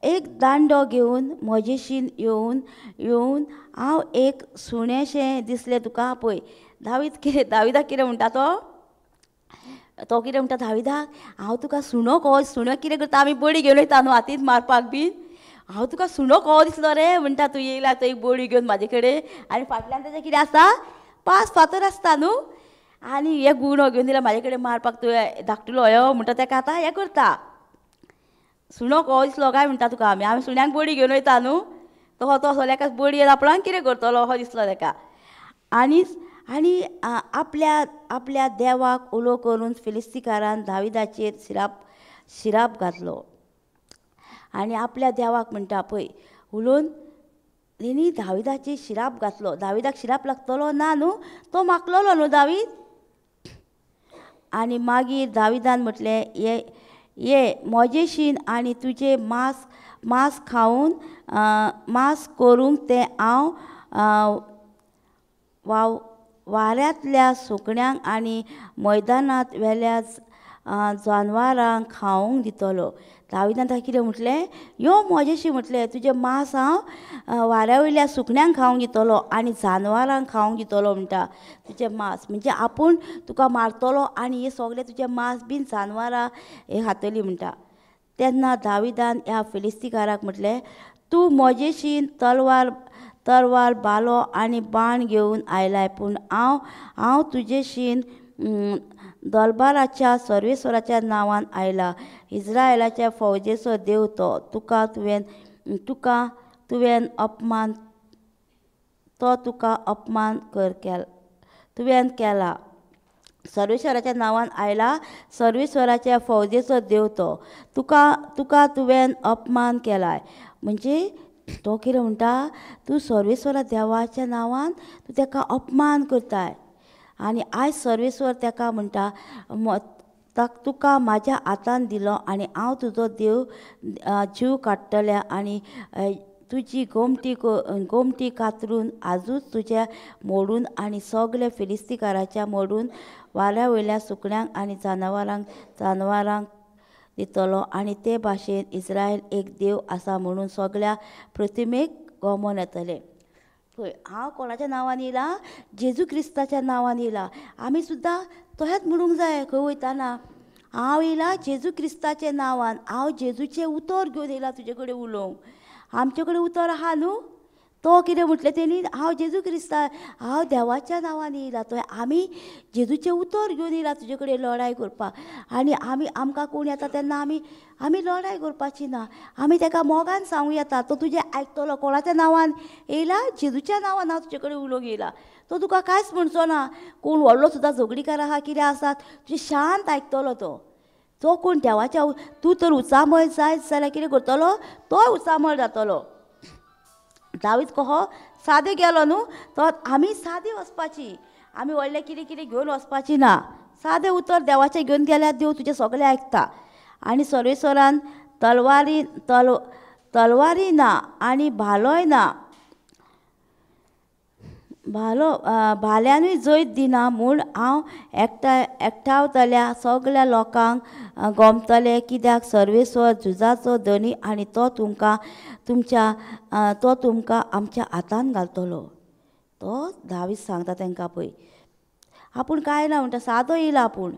एक दांडो घेवन म्हजेशीन येवन येवन हांव एक सुणेंशें दिसलें तुका. पळय दावीद कितें, दाविदाक कितें म्हणटा तो, तो कितें म्हणटा दाविदाक, हांव तुका सुणो कहो. सुणो कितें करता, आमी बडी घेवन वयता न्हू हातीन मारपाक बीन. हांव तुका सुणो कहो दिसलो रे म्हणटा, तूं येयला तो एक बडी घेवन म्हाजे कडेन, आनी फाटल्यान तेजें कितें आसता, 5 फातर आसता न्हू, आनी हे गुणो घेवन दिला म्हाजे कडेन मारपाक, तुवें धाकटुलो हयो म्हणटा तेका आतां हें करता. सुणो कहो दिसलो काय म्हणटा तुका, आमी आमी सुण्यांक बडी घेवन वयता न्हू, तो तो सगळ्याक बडी आपणाक कितें करतलो असो दिसलो तेका. आनी आनी आपल्या आपल्या देवाक उलो करून फिलिस्तीकारान दाविदाचेर शिराप शिराप घातलो. आनी आपल्या देवाक म्हणटा पळय उलोवन तेणी दाविदाचेर शिराप घातलो. दाविदाक शिराप लागतलो ना न्हू, तो मागलोलो न्हू दावीद. आनी मागीर दाविदान म्हटलें, ये ये म्हजेशीन आनी तुजें मांस मांस खावन मांस करूंक तें हांव वाव वाऱ्यांतल्या सुकण्यांक आनी मैदानांत वेल्या जानवरांक खावंक दितलो. दाविदान ताका कितें म्हटलें, यो म्हजेशी म्हटलें, तुजें मांस हांव वाऱ्या वयल्या सुकण्यांक खावंक दितलो आनी जानवरांक खावंक दितलो म्हणटा. तुजें मांस म्हणजे आपूण तुका मारतलो आनी हें सगळें तुजें मांस बीन जानवरां हें खातलीं म्हणटा. तेन्ना दाविदान ह्या फिलिस्तीकाराक म्हटलें, तूं म्हजेशी तलवार तरवार बालो आनी बाण घेवन आयलाय, पूण हांव हांव तुजेशीन दलबाराच्या सर्वेश्वराच्या नांवान आयला. इज्रायलाच्या फौजेचो देव तो, तुका तुवें तुका तुवें अपमान तो तुका अपमान कर केला तुवें केला. सर्वेश्वराच्या नांवान आयला, सर्वेश्वराच्या फौजेचो देव तो, तुका तुका तुवें अपमान केलाय. म्हणजे तो कितें म्हणटा, तूं सर्वेश्वरा देवाच्या नांवान तूं तेका अपमान करताय. आनी आयज सर्वेश्वर तेका म्हणटा, तुका म्हाज्या हातान दिलो आनी हांव तुजो देव जीव काडटलें आनी तुजी गोमटी गोमटी कातरून आजूच तुज्या मोडून आनी सगळे फिलिस्तीकाराच्या मोडून वाऱ्या वयल्या सुकण्यांक आनी जनावरांक जानवरांक दितलो. आनी ते भाशेन इस्रायल एक देव आसा म्हणून सगळ्या प्रतिमेक गमोन येतलें. पळय हांव कोणाच्या नांवान येयला, जेजू क्रिस्ताच्या नांवान येयला. आमी सुद्दां तशेंच म्हणूंक जाय खंय वयताना, हांव येयला जेजू क्रिस्ताच्या नांवान, हांव जेजूचें उतर घेवन येयला तुजे कडेन उलोवंक. आमचे कडेन उतर आहा न्हू, तो कितें म्हटलें तेणी, हांव जेजू क्रिस्ता हांव देवाच्या नांवान येयला. तो आमी जेजूचें उतर घेवन येयला तुजे कडेन लडाय करपाक. आनी आमी आमकां कोण येता तेन्ना आमी आमी लडाय करपाची ना, आमी तेका मोगान सांगूं येता, तो तुजें आयकतलो. कोणाच्या नांवान येयला, जेजूच्या नांवान हांव तुजे कडेन उलोवंक येयला. तो तुका कांयच म्हणचो ना. कोण व्हडलो सुद्दां झगडीकार आहा कितें आसा, तुजें शांत आयकतलो तो. तो कोण देवाच्या, तूं तर उचामळ जायत जाल्यार कितें करतलो, तोय उचामळ जातलो. दावीद कहो सादे गेलो न्हू, तो आमी सादी वचपाची, आमी व्हडलें कितें कितें घेवन वचपाची ना. सादें उतर देवाचें घेवन गेल्यार देव तुजें सगळें आयकता. आनी सर्वेश्वरान तलवारी तलवारी ना आनी भालोय ना, भालो भाल्यानूय जैत दिना म्हूण हांव एकठांवतल्या सगळ्या लोकांक गमतलें, कित्याक सर्वेश्वर झुजाचो धनी आनी तो तुमकां तुमच्या तो तुमकां आमच्या हातान घालतलो. तो दावीद सांगता तांकां पळय, आपूण कांय ना म्हणटा, सादो येयला आपूण,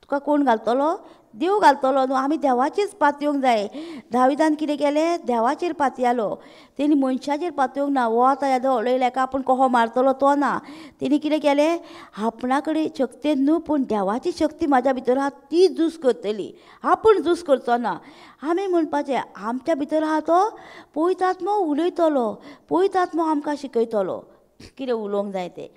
तुका कोण घालतलो, देव घालतलो न्हू. आमी देवाचेर पातयेवंक जाय. दाविदान कितें केलें, देवाचेर पातयेलो, तेणी मनशाचेर पातयेवंक ना. हो आतां येदो व्हडलो येयला हेका आपूण कसो मारतलो तो ना. तेणी कितें केलें, आपणा कडेन शक्ती न्हू पूण देवाची शक्ती म्हाज्या भितर आहा ती झूज करतली, आपूण झूज करचो ना. आमी म्हणपाचें आमच्या भितर आहा तो पवित्र आत्मो उलयतलो, पवित्र आत्मो आमकां शिकयतलो कितें उलोवंक जाय तें.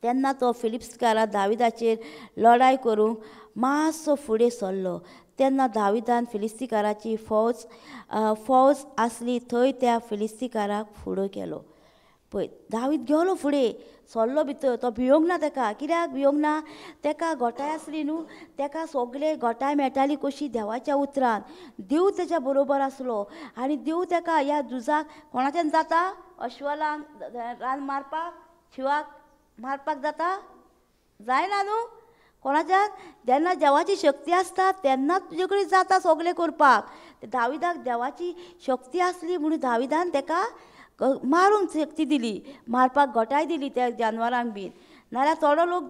तेन्ना तो फिलिप्सकारा दाविदाचेर लडाय करूंक मातसो फुडें सरलो. तेन्ना दाविदान फिलिस्तीकाराची फौज फौज आसली थंय त्या फिलिस्तीकाराक फुडो केलो. पळय दावीद गेलो फुडें सरलो भितर, तो भियोंक ना तेका. कित्याक भियोंक ना? तेका घोटाय आसली न्हू, तेका सगळे घोटाय मेळटाली कशी देवाच्या उतरान. देव तेच्या बरोबर आसलो आनी देव तेका ह्या झुजाक कोणाच्यान जाता अश्वलांक रान मारपाक, शिवाक मारपाक जाता? जायना न्हू कोणाच्यान. जेन्ना देवाची शक्ती आसता तेन्नाच तुजे कडेन जाता सगळें करपाक. दाविदाक देवाची शक्ती आसली म्हणून दाविदान तेका मारूंक शक्ती दिली, मारपाक घोटाय दिली त्या जानवरांक बीन. नाल्यार थोडो लोक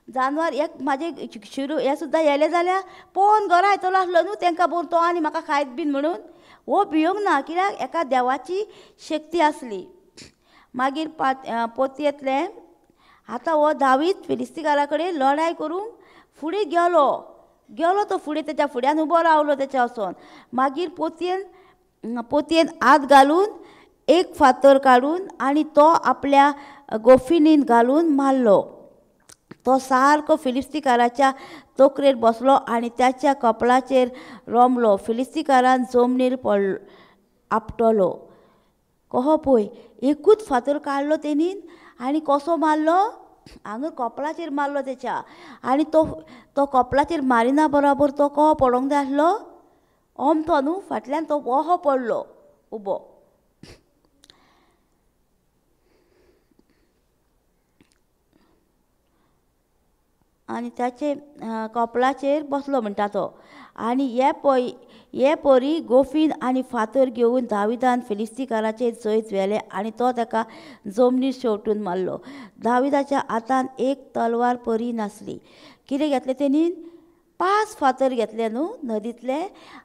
जानवर एक म्हाजे शिरू हे सुद्दां येले जाल्यार पळोवन घरा येतलो आसलो न्हू तेंकां पळोवन तो आनी म्हाका खायत बीन म्हणून. हो भियोंक ना कित्याक एका देवाची शक्ती आसली. मागीर पोतयेंतलें आतां हो दावीद फिलिस्तीकारा कडेन लढाय करूंक फुडें गेलो, गेलो तो फुडें तेच्या फुड्यान उबो रावलो तेच्या वचोन. मागीर पोतयेन हात घालून एक फातर काडून आनी तो आपल्या गोफिनीन घालून मारलो. तो सारको फिलिस्तीकाराच्या तकलेर बसलो आनी त्याच्या कपलाचेर रोमलो. फिलिस्तीकारान जमनीर आपटलो. कहो पळय एकूच फातर काडलो तेणीन आनी कसो मारलो? हांगा कपलाचेर मारलो तेच्या. आनी तो कपलाचेर मारिना बरोबर तो कहो पडोंक जाय आसलो अमतो न्हू, फाटल्यान तो ओहो पडलो उबो. आनी ताचे कपलाचेर बसलो म्हणटा तो. आनी हे परी गोफीन आनी फातर घेवन दाविदान फिलिस्तीकाराचेर जैत व्हेलें आनी तो ताका जमनीर शेंवटून मारलो. दाविदाच्या हातान एक तलवार परी नासली. कितें घेतलें तेणीन? 5 फातर घेतले न्हू नदींतले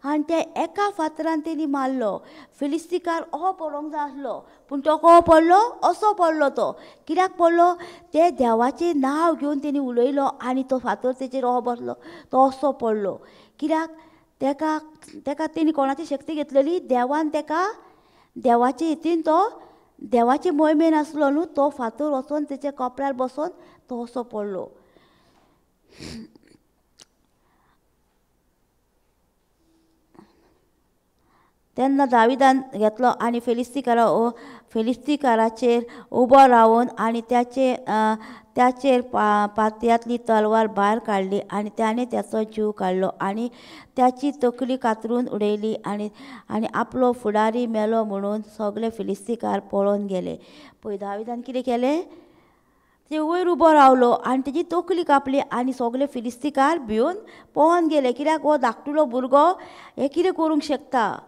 आनी त्या एका फातरान तेणी मारलो. फिलिस्तीकार असो पडोंक जाय आसलो पूण तो कसो पडलो? असो पडलो. तो कित्याक पडलो? ते देवाचें नांव घेवन तेणी उलयलो आनी तो फातर तेचेर असो बसलो, तो असो पडलो. कित्याक? तेका तेका तेणी कोणाची शक्ती घेतलेली? देवान तेका, देवाचे हितीन तो देवाचे मोहिमेन आसलो न्हू, तो फातर वचोन तेच्या कपड्यार बसोन तो असो पडलो. तेन्ना दाविदान घेतलो आनी फिलिस्तीकाराचेर उबो रावन आनी त्याचेर पातयांतली तलवार भायर काडली आनी ताणें ताचो जीव काडलो आनी ताची तकली कातरून उडयली आनी आनी आपलो फुडारी मेलो म्हणून सगळे फिलिस्तीकार पळोवन गेले. पळय दाविदान कितें केलें? ते वयर उबो रावलो आनी तेजी तकली कापली आनी सगळे फिलिस्तीकार भिवन पळोवन गेले. कित्याक हो धाकटुलो भुरगो हे कितें करूंक शकता?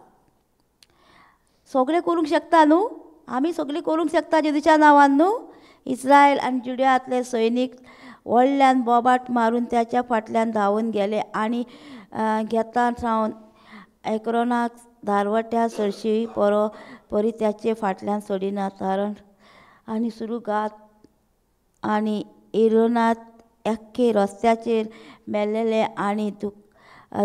सगळें करूंक शकता न्हू, आमी सगळीं करूंक शकता जेजूच्या नांवान न्हू. इस्रायल आनी जुडियांतले सैनीक व्हडल्यान बोबाट मारून त्याच्या फाटल्यान धांवून गेले आनी घेता सावन एक्रोनाक धारवट्या सरशी परी त्याचे फाटल्यान सोडिना कारण आनी सुरुगात आनी इरोनात एक्के रस्त्याचेर मेल्लेले आनी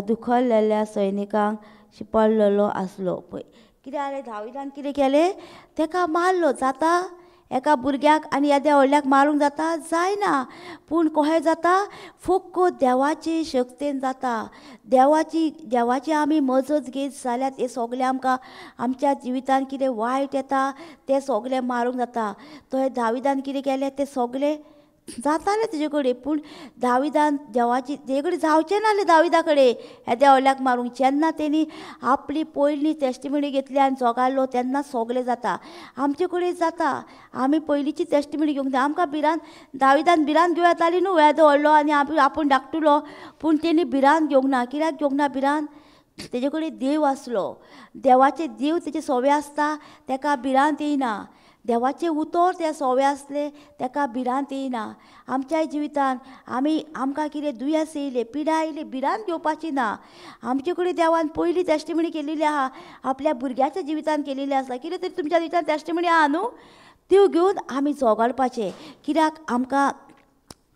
दुखलेल्या सैनिकांक शिंपडलेलो आसलो. पळय कितें जालें? दाविदान कितें केलें? तेका मारलो. जाता एका भुरग्याक आनी येद्या व्हडल्याक मारूंक जाता? जायना. पूण कशें जाता? फक्त देवाचे शक्तेन जाता. देवाची आमी मजत घेत जाल्यार तें सगळें आमकां आमच्या जिवितान कितें वायट येता तें सगळें मारूंक जाता. तो दाविदान कितें केलें? तें सगळें जातालें तेजे कडेन, पूण दाविदान देवाची तेजे कडेन जावचें नासलें दाविदा कडेन येद्या व्हडल्याक मारूंक. जेन्ना तेणी आपली पयली टेस्टिमनी घेतली आनी जोगाडलो तेन्ना सगळें जाता. आमचे कडेन जाता. आमी पयलींची टेस्टिमनी घेवंक जाय. आमकां भिरांत, दाविदान भिरांत घेवं येताली न्हू, येदो व्हडलो आनी आपूण धाकटुलो, पूण तेणी भिरांत घेवंक ना. कित्याक घेवंक ना भिरांत? तेजे कडेन देव आसलो. देवाचे देव तेजे सोवे आसता, तेका भिरांत येयना. देवाचें उतर ते सोवे आसले, तेका भिरांत येयना. आमच्या जिवितान आमी आमकां कितें दुयेंस येयलें, पिडा येयली, भिरांत घेवपाची ना. आमचे कडेन देवान पयली टेस्टिमनी केलेली आहा, आपल्या भुरग्याच्या जिवितान केलेली आसा. कितें तरी तुमच्या जिवितान टेस्टिमनी आहा न्हू, त्यो घेवन आमी झगडपाचें. कित्याक आमकां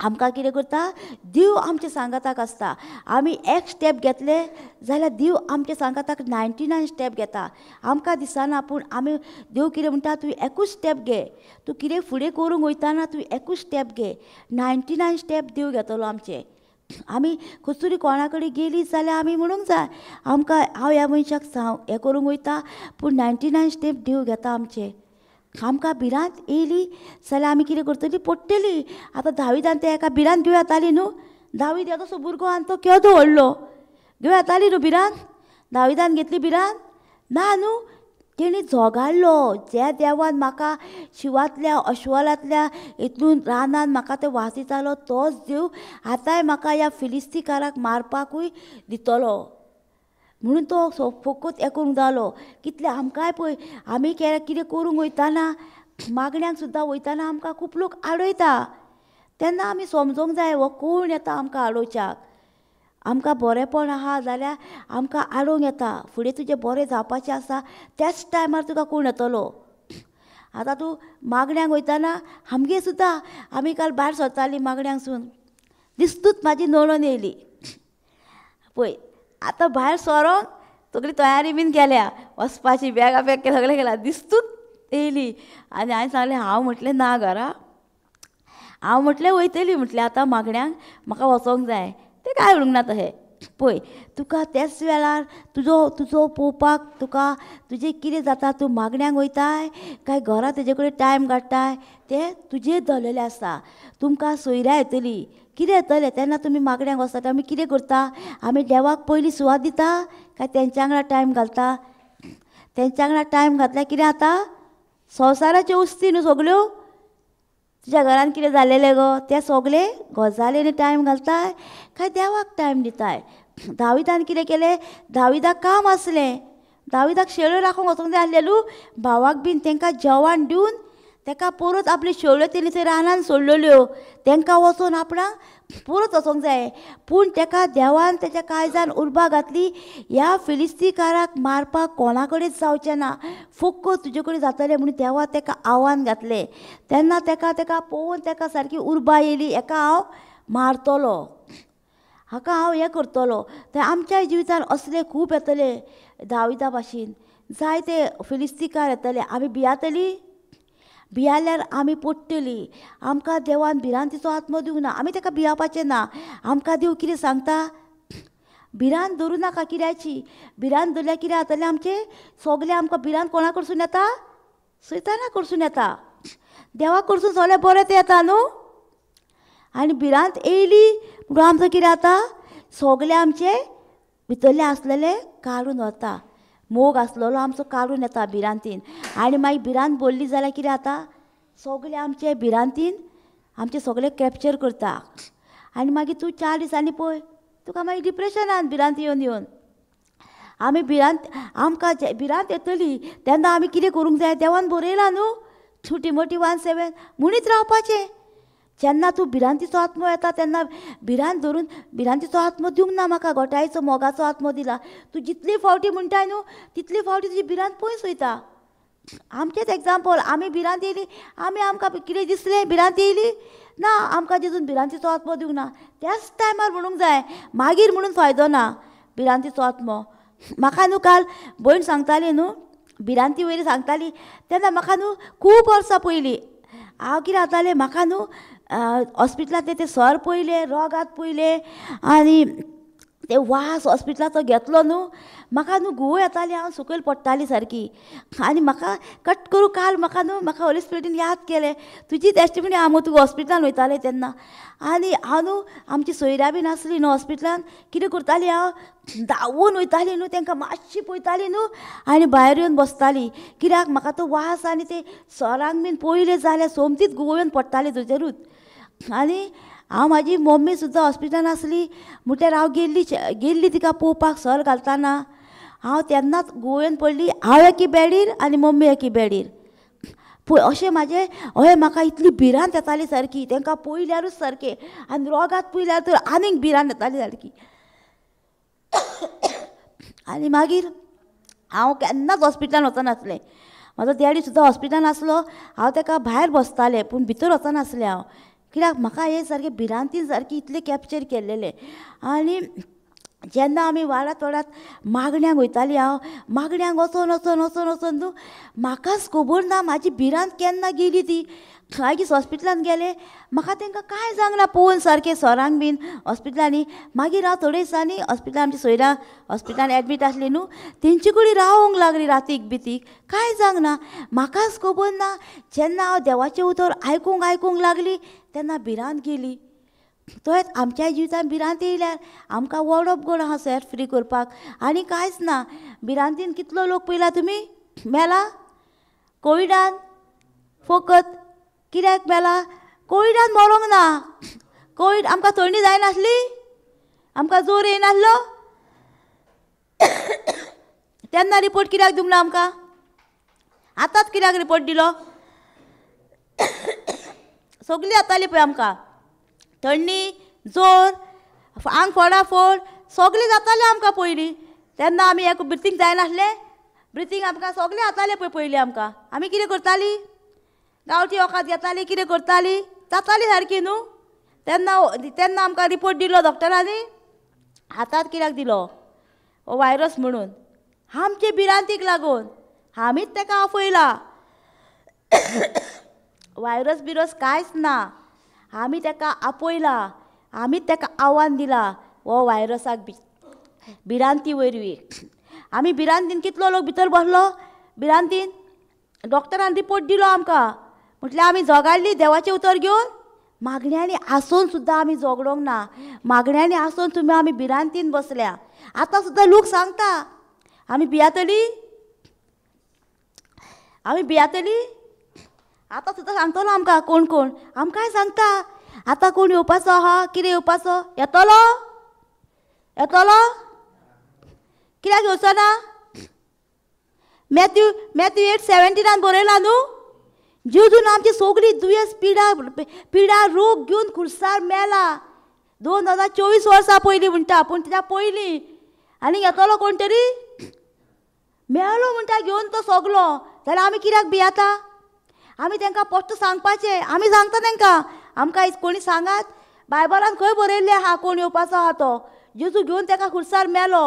आमकां कितें करता? देव आमच्या सांगाताक आसता. आमी एक स्टेप घेतले जाल्यार देव आमच्या सांगाताक 99 स्टेप घेता. आमकां दिसना, पूण आमी देव कितें म्हणटा? तूं एकूच स्टेप घे, तूं कितें फुडें करूंक वयताना तूं एकूच स्टेप घे, 99 स्टेप देव घेतलो आमचे. आमी खंयसरूय कोणा कडेन गेली जाल्यार आमी म्हणूंक जाय आमकां हांव ह्या मनशाक हें करूंक वयता, पूण 99 स्टेप देव घेता आमचे. आमकां भिरांत येयली जाल्यार आमी कितें करतली, पडटली. आतां दाविदान ते एका भिरांत घेवं येताली न्हू, दावीद येदोसो भुरगो आनी तो केदो व्हडलो, घेवं येताली न्हू भिरांत? दाविदान घेतली भिरांत ना न्हू, तेणी झोगाडलो, ज्या देवान म्हाका शिवांतल्या अश्वलांतल्या हितून रानान म्हाका ते वासितालो तोच देव आतांय म्हाका ह्या फिलिस्तीकाराक मारपाकूय दितलो म्हणून तो फोकत हें करूंक जालो. कितले आमकांय पळय आमी कितें करूंक वयताना, मागण्यांक सुद्दां वयताना आमकां खूब लोक आडयता, तेन्ना आमी समजोंक जाय हो कोण येता आमकां आडोवच्याक. आमकां बरेंपण आहा जाल्यार आमकां आडोवंक येता, फुडें तुजें बरें जावपाचें आसा त्याच टायमार तुका कोण येतलो. आतां तूं मागण्यांक वयताना आमगे सुद्दां आमी काल भायर सरतालीं मागण्यांकसून, दिस्तूच म्हाजी नणन येयली पळय. आतां भायर सरोन सगळी तयारी बीन केल्या वचपाची, बॅगां पॅक सगळें केलां, दिस्तूच येयली आनी हांवें सांगलें हांव म्हटलें ना घरा, हांव म्हटलें वयतली म्हटलें आतां मागण्यांक म्हाका वचोंक जाय. तें कांय उरूंक ना तशें. पळय तुका त्याच वेळार तुजो तुजो पळोवपाक तुका तुजें कितें जाता, तूं मागण्यांक वयताय काय घरा तेजे कडेन टायम काडटाय तें तुजेर धरलेलें आसता. तुमकां सोयऱ्या येतली कितें येतलें तेन्ना तुमी मागण्यांक वचता, आमी कितें करता, आमी देवाक पयली सुवात दिता काय तेंच्या वांगडा टायम घालता? तेंच्या वांगडा टायम घातल्यार कितें जाता, संवसाराच्यो उस्ती न्हू सगल्यो, तुज्या घरान कितें जालेलें गो ते सगळे गजालींनी टायम घालताय काय देवाक टायम दिताय? दाविदान कितें केलें, दाविदाक काम आसलें, दाविदाक शेळ्यो राखूंक वचोंक जाय आसलें न्हू, भावाक बीन तांकां जेवण दिवन ताका परत आपल्यो शेळ्यो तेणी थंय रानान सोडलेल्यो, तांकां वचोन आपणाक परत वचोंक जाय. पूण ताका देवान तेच्या काळजान उर्बा घातली, ह्या फिलिस्तीकाराक मारपाक कोणा कडेन जावचें ना, फक्त तुजे कडेन जातलें म्हणून देवा ताका आव्हान घातलें. तेन्ना ताका ताका पळोवन ताका सारकी उर्बा येयली, हेका हांव मारतलो, हाका हांव हें करतलो. ते आमच्या जिवितान असले खूब येतले दाविदा भाशेन, जायते फिलिस्तीकार येतले, आमी भियातली, भियाल्यार आमी पडटली. आमकां देवान भिरांतीचो आत्मो दिवंक ना, आमी ताका भियापाचें ना. आमकां देव कितें सांगता, भिरांत धरूं नाका कित्याची, भिरांत धरल्यार कितें जातलें आमचें, सगळें आमकां भिरांत कोणा कडसून येता, सैताना कडसून येता, देवा कडसून सगळें बरें तें येता न्हू. आनी भिरांत येयली म्हणून आमचो कितें जाता, सगळें आमचें भितरलें आसलेलें काडून वता, मोग आसलेलो आमचो काडून येता भिरांतीन. आनी मागीर भिरांत भरली जाल्यार कितें जाता, सगळें आमचे भिरांतीन आमचें सगळें कॅप्चर करता. आनी मागीर तूं 4 दिसांनी पळय तुका मागीर डिप्रेशनान भिरांत येवन येवन. आमी भिरांत आमकां भिरांत येतली तेन्ना आमी कितें करूंक जाय, देवान बरयलां न्हू 2 Timothy 1:7 म्हणीत रावपाचें. जेन्ना तूं भिरांतीचो आत्मो येता तेन्ना भिरांत धरून, भिरांतीचो आत्मो दिवंक ना म्हाका, गोठायेचो मोगाचो आत्मो दिला. तूं जितली फावटी म्हणटाय न्हू तितली फावटी तुजी भिरांत पयस वयता. आमचेंच एग्जाम्पल, आमी भिरांत येयली, आमी आमकां कितें दिसलें भिरांत येयली ना, आमकां जेजून भिरांतीचो आत्मो दिवंक ना त्याच टायमार म्हणूंक जाय, मागीर म्हणून फायदो ना भिरांतीचो आत्मो. म्हाका न्हू काल भयण सांगताली न्हू भिरांती वयली सांगताली तेन्ना म्हाका न्हू खूब वर्सां पयलीं हांव कितें जातालें, म्हाका न्हू हॉस्पिटलांतले ते सर पयले, रोगात पयले आनी ते वास हॉस्पिटलाचो घेतलो न्हू, म्हाका न्हू घुंवळ येताली, हांव सकयल पडटाली सारकी. आनी म्हाका कट करूं काल म्हाका न्हू म्हाका होली स्पिरिटीन याद केलें तुजी टेस्टिमनी, हांव तुका हॉस्पिटलान वयतालें तेन्ना. आनी हांव न्हू आमची सोयऱ्या बीन आसली न्हू हॉस्पिटलान, कितें करताली हांव धांवून वयताली न्हू, तांकां मातशी पळयताली न्हू आनी भायर येवन बसताली, कित्याक म्हाका तो वास आनी ते सरांक बीन पयलें जाल्यार सोमतीच घुंवळ येवन पडटाली थंयसरूच. आनी हांव म्हाजी मम्मी सुद्दां हॉस्पिटलान आसली म्हटल्यार हांव गेल्ली गेल्ली तिका पळोवपाक सर घालतना, हांव तेन्नाच घुंवळ पडली, हांव एकी बेडीर आनी मम्मी एकी बेडीर. पळय अशें म्हाजें अशें म्हाका इतली भिरांत येताली सारकी, तांकां पळयल्यारूच सारकें, आनी रोगात पळयल्यार तर आनीक भिरांत येताली सारकी. आनी मागीर हांव केन्नाच हॉस्पिटलान वचनासलें, म्हाजो डॅडी सुद्दां हॉस्पिटलान आसलो, हांव ताका भायर बसतालें पूण भितर वचनासलें हांव, कित्याक म्हाका हें सारकें भिरांतीन सारकी इतलें कॅप्चर केल्लेलें. आनी जेन्ना आमी वाडात वाडात मागण्यांक वयताली, हांव मागण्यांक वचोन वचोन वचोन वचोन न्हू म्हाकाच खबर ना म्हाजी भिरांत केन्ना गेली ती. मागीर हॉस्पिटलान गेले, म्हाका तांकां कांय जावंक ना पळोवन सारकें सरांक बीन हॉस्पिटलांनी. मागीर हांव थोडे दिसांनी हॉस्पिटलान आमची सोयऱ्यां हॉस्पिटलान एडमीट आसली न्हू, तेंचे कडेन रावंक लागली रातीक बितीक, कांय जावंक ना. म्हाकाच खबर ना जेन्ना हांव देवाचें उतर आयकूंक आयकूंक लागली तेन्ना भिरांत गेली. तोच आमच्या जिवितान भिरांत येयल्यार आमकां वर्ड ऑफ गॉड आहा सेट फ्री करपाक आनी कांयच ना. भिरांतीन कितलो लोक पळयला तुमी मेला कोविडान, फकत कित्याक मेला? कोविडान मरोंक ना, कोवीड आमकां थंडी जायनासली, आमकां जोर येयनासलो, तेन्ना रिपोर्ट कित्याक दिवंक ना आमकां? आतांच कित्याक रिपोर्ट दिलो? सगळीं जाताली पळय आमकां, थंडी जोर आंग फोडाफोड सगळें जातालें आमकां पयलीं. तेन्ना आमी एक ब्रिथींग जायनासलें, ब्रिथींग आमकां सगळें जातालें पळय पयलीं आमकां. आमी कितें करतालीं? गांवठी वखद घेतालीं, कितें करतालीं, जाताली सारकी न्हू. तेन्ना तेन्ना आमकां रिपोर्ट दिलो डॉक्टरांनी, हातांत कित्याक दिलो हो वायरस म्हणून? आमचे भिरांतीक लागून आमीच ताका आपयला. वायरस बिरस कांयच ना, आमी ताका आपयला, आमीच ताका आव्हान दिला हो वायरसाक भिरांती वरवीं. आमी भिरांतीन कितलो लोक भितर बसलो भिरांतीन, डॉक्टरान रिपोर्ट दिलो आमकां, म्हटल्यार आमी झगडली देवाचें उतर घेवन. मागण्यांनी आसून सुद्दां आमी झगडोंक ना, मागण्यांनी आसून तुमी आमी भिरांतीन बसल्या. आतां सुद्दां लोक सांगता आमी भियातली, आमी भियातली. आतां सुद्दां सांगतलो आमकां कोण कोण, आमकांय सांगता आतां कोण येवपाचो आहा, कितें येवपाचो, येतलो येतलो कित्याक येवचो ना? मॅथ्यू मॅथ्यू 8:17 बरयला न्हू, जेजून आमची सगळी दुयेंस पिडा पिडा रोग घेवन खुर्सार मेला 2024 वर्सां पयलीं म्हणटा, पूण तेच्या पयलीं आनी येतलो कोण तरी मेलो म्हणटा घेवन तो सगलो, जाल्यार आमी कित्याक भियेता? आमी तांकां पोस्ट सांगपाचें, आमी सांगता तांकां, आमकां कोणी सांगात बायबलान खंय बरयल्लें आहा कोण येवपाचो आहा तो, जेजू घेवन ताका खुर्सार मेलो.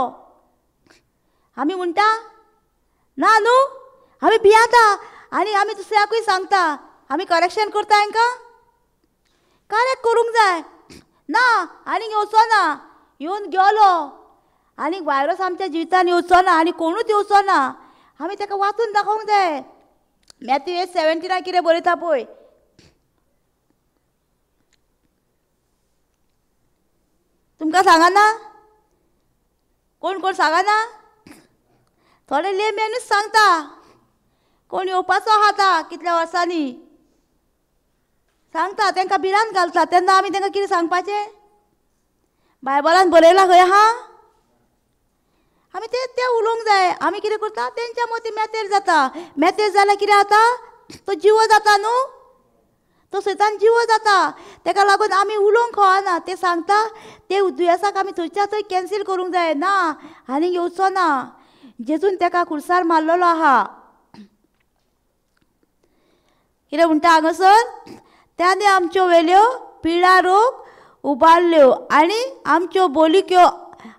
आमी म्हणटा ना न्हू, आमी भियेता आनी आमी दुसऱ्याकूय सांगता. आमी करेक्शन करता हांकां, करेक्ट करूंक जाय ना, आनीक येवचो ना, येवन गेलो आनीक वायरस आमच्या जिवितान येवचो ना आनी कोणूच येवचो ना. आमी ताका वाचून दाखोवंक जाय. मॅथ्यू 8:17 कितें बरयता पळय, तुमकां सांगना कोण कोण सांगना, थोडे लेमेनूच सांगता कोण येवपाचो आहा आतां कितल्या वर्सांनी सांगता, तांकां भिरांत घालता. तेन्ना आमी तांकां कितें सांगपाचें? बायबलान बरयलां खंय आहा, आमी ते ते उलोवंक जाय. आमी कितें करता तेंच्या मतीं मेतेर जाता, मेतेर जाल्यार कितें जाता? तो जिवो जाता न्हू, तो सैतान जिवो जाता. ताका लागून आमी उलोवंक खवाना, ते सांगता ते दुयेंसाक आमी थंयच्या थंय कॅन्सील करूंक जाय ना, आनीक येवचो ना. जेजून ताका खुर्सार मारलेलो आहा. कितें म्हणटा हांगासर? त्याने आमच्यो वेल्यो पिडा रोग उबारल्यो आनी आमच्यो बोलिक्यो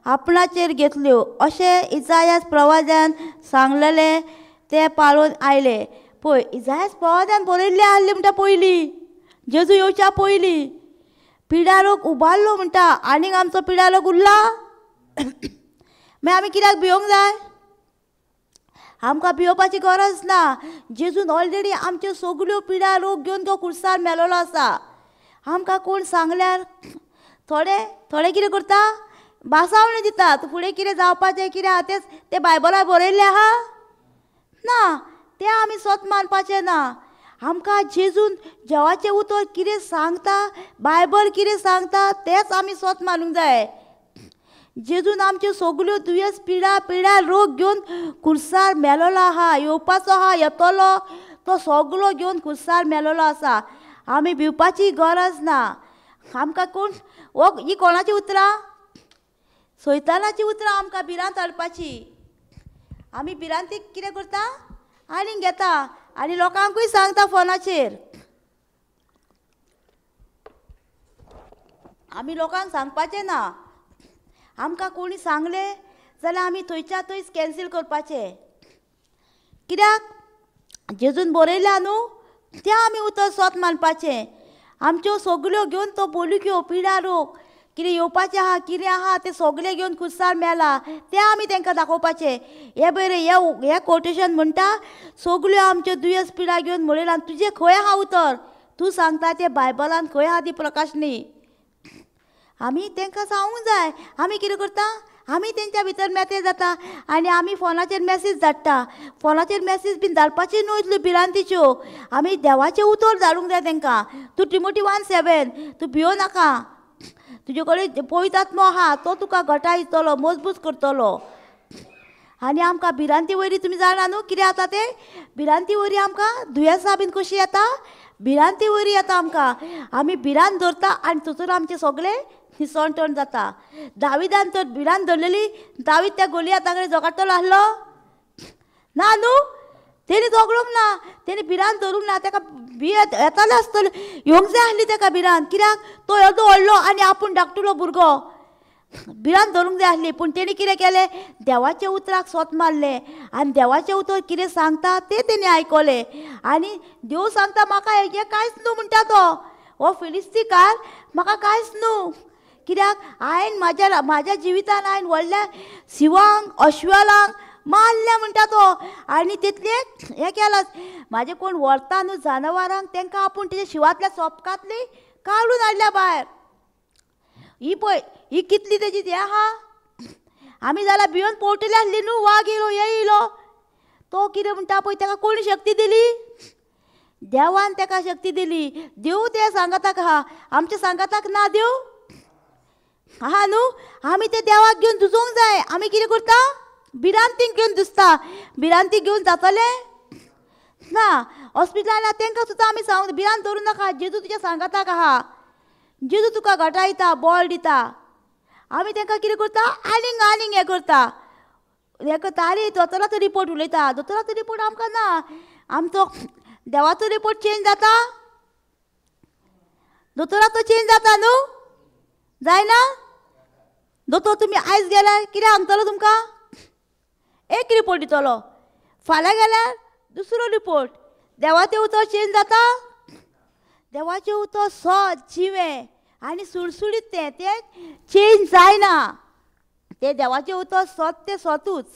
आपणाचेर घेतल्यो, अशें इजायास प्रवाद्यान सांगलेलें तें पाळून आयले. पळय इजायास प्रवाद्यान बरयल्लें आहलें म्हणटा पयलीं, जेजू येवच्या पयलीं पिडा रोग उबारलो म्हणटा, आनीक आमचो पिडा रोग उरला? मागीर आमी कित्याक भियोंक जाय? आमकां भियोवपाची गरज ना. जेजून ऑलरेडी आमच्यो सगळ्यो पिडा रोग घेवन तो खुर्सार मेलोलो आसा. आमकां कोण सांगल्यार थोडे थोडे कितें करता, बासावणी दिता, तूं फुडें कितें जावपाचें कितें आहा तेंच तें बायबलार बरयल्लें आहा ना, तें आमी सत मानपाचें ना. आमकां जेजून देवाचें उतर कितें सांगता, बायबल कितें सांगता तेंच आमी सत मानूंक जाय. जेजून आमच्यो सगळ्यो दुयेंस पिडा पिडा रोग घेवन खुर्सार मेलोलो आहा, येवपाचो आहा, येतलो तो सगळो घेवन खुर्सार मेलोलो आसा. आमी भिवपाची गरज ना. आमकां कोण हो ही कोणाची उतरां? सैतानाची उतरां आमकां भिरांत हाडपाची. आमी भिरांतीक कितें करता? आनीक घेता आनी लोकांकूय सांगता फोनाचेर. आमी लोकांक सांगपाचें ना. आमकां कोणी सांगलें जाल्यार आमी थंयच्या थंयच कॅन्सील करपाचें. कित्याक जेजून बरयलां न्हू तें आमी उतर सोत मानपाचें. आमच्यो सगल्यो घेवन तो बोलक्यो पिडा रोग कितें येवपाचें आहा कितें आहा तें सगळें घेवन खुर्सार मेला तें आमी तांकां दाखोवपाचें. हें बरें हें कोटेशन म्हणटा सगल्यो आमच्यो दुयेंस पिडा घेवन म्हणलें तुजें खंय आहा उतर, तूं सांगता तें बायबलान खंय आहा ती प्रकाशनी. आमी तांकां सांगूंक जाय. आमी कितें करता, आमी तेंच्या भितर मेते जाता आनी आमी फोनाचेर मॅसेज धाडटा. फोनाचेर मॅसेज बीन धाडपाची न्हू इतल्यो भिरांतीच्यो. आमी देवाचें उतर धाडूंक जाय तांकां. तूं टिमोटी 1:7 तूं भियो नाका, तुजे कडेन पवित्र आत्मो आहा तो तुका घटाय दितलो, मजबूत करतलो. आनी आमकां भिरांती वयरी तुमी जाणा न्हू कितें जाता तें, भिरांती वयरी आमकां दुयेंसां बीन कशीं येता, भिरांती वयरी येता आमकां. आमी भिरांत धरता आनी थंयसर आमचें सगळें निसणटण जाता. दाविदान तर भिरांत धरलेली, दावीद त्या गोलियाता कडेन झगडटलो आसलो ना न्हू, तेणी झगडूंक ना, तेणी भिरांत धरूंक ना. ताका भियेत येतालें आसतलें, येवंक जाय आसली ताका भिरांत, कित्याक तो येदो व्हडलो आनी आपूण धाकटुलो भुरगो, भिरांत धरूंक जाय आसली. पूण तेणी कितें केलें, देवाच्या उतराक सोत मारलें आनी देवाचें उतर कितें सांगता तें तेणी आयकलें. आनी देव सांगता म्हाका हें कांयच न्हू म्हणटा तो, हो फिलिस्तीकार म्हाका कांयच न्हू, कित्याक हांवें म्हाज्या म्हाज्या जिवितान हांवें व्हडल्या शिवांक अश्वलांक मारल्या म्हणटा तो. आनी तितलें हें केलां म्हाजें कोण व्हरता न्हू जनावरांक तांकां आपूण तेज्या शिवांतल्या सोपकांतली काडून हाडल्या भायर. ही पळय ही कितली तेजी हें आहा. आमी जाल्यार भियोन पोवटली आसली न्हू, वाग येयलो हे येयलो. तो कितें म्हणटा पळय, ताका कोणी शक्ती दिली, देवान ताका शक्ती दिली. देव तें सांगाताक आहा, आमच्या सांगाताक ना देव आहा न्हू. आमी ते देवाक घेवन झुजोंक जाय. आमी कितें करता, भिरांतीक घेवन झुजता. भिरांती घेवन जातलें ना. हॉस्पिटलान तांकां सुद्दां आमी सांगू भिरांत धरूं नाका, जेजू तुज्या सांगाताक आहा, जेजू तुका घटायता बळ दिता. आमी तांकां कितें करता, आनीक आनीक हें करता हें करता. आरे दोतोराचो रिपोर्ट उलयता, दोतोराचो रिपोर्ट आमकां ना, आमचो देवाचो रिपोर्ट चेंज जाता, दोतोराचो चेंज जाता न्हू, जायना? दोतोर तुमी आयज गेल्यार कितें सांगतलो तुमकां, एक रिपोर्ट दितलो, फाल्यां गेल्यार दुसरो रिपोर्ट. देवाचें उतर चेंज जाता, देवाचें उतर सत जिवें आनी सुळसुळीत तें तें चेंज जायना. तें देवाचें उतर सत तें सतूच.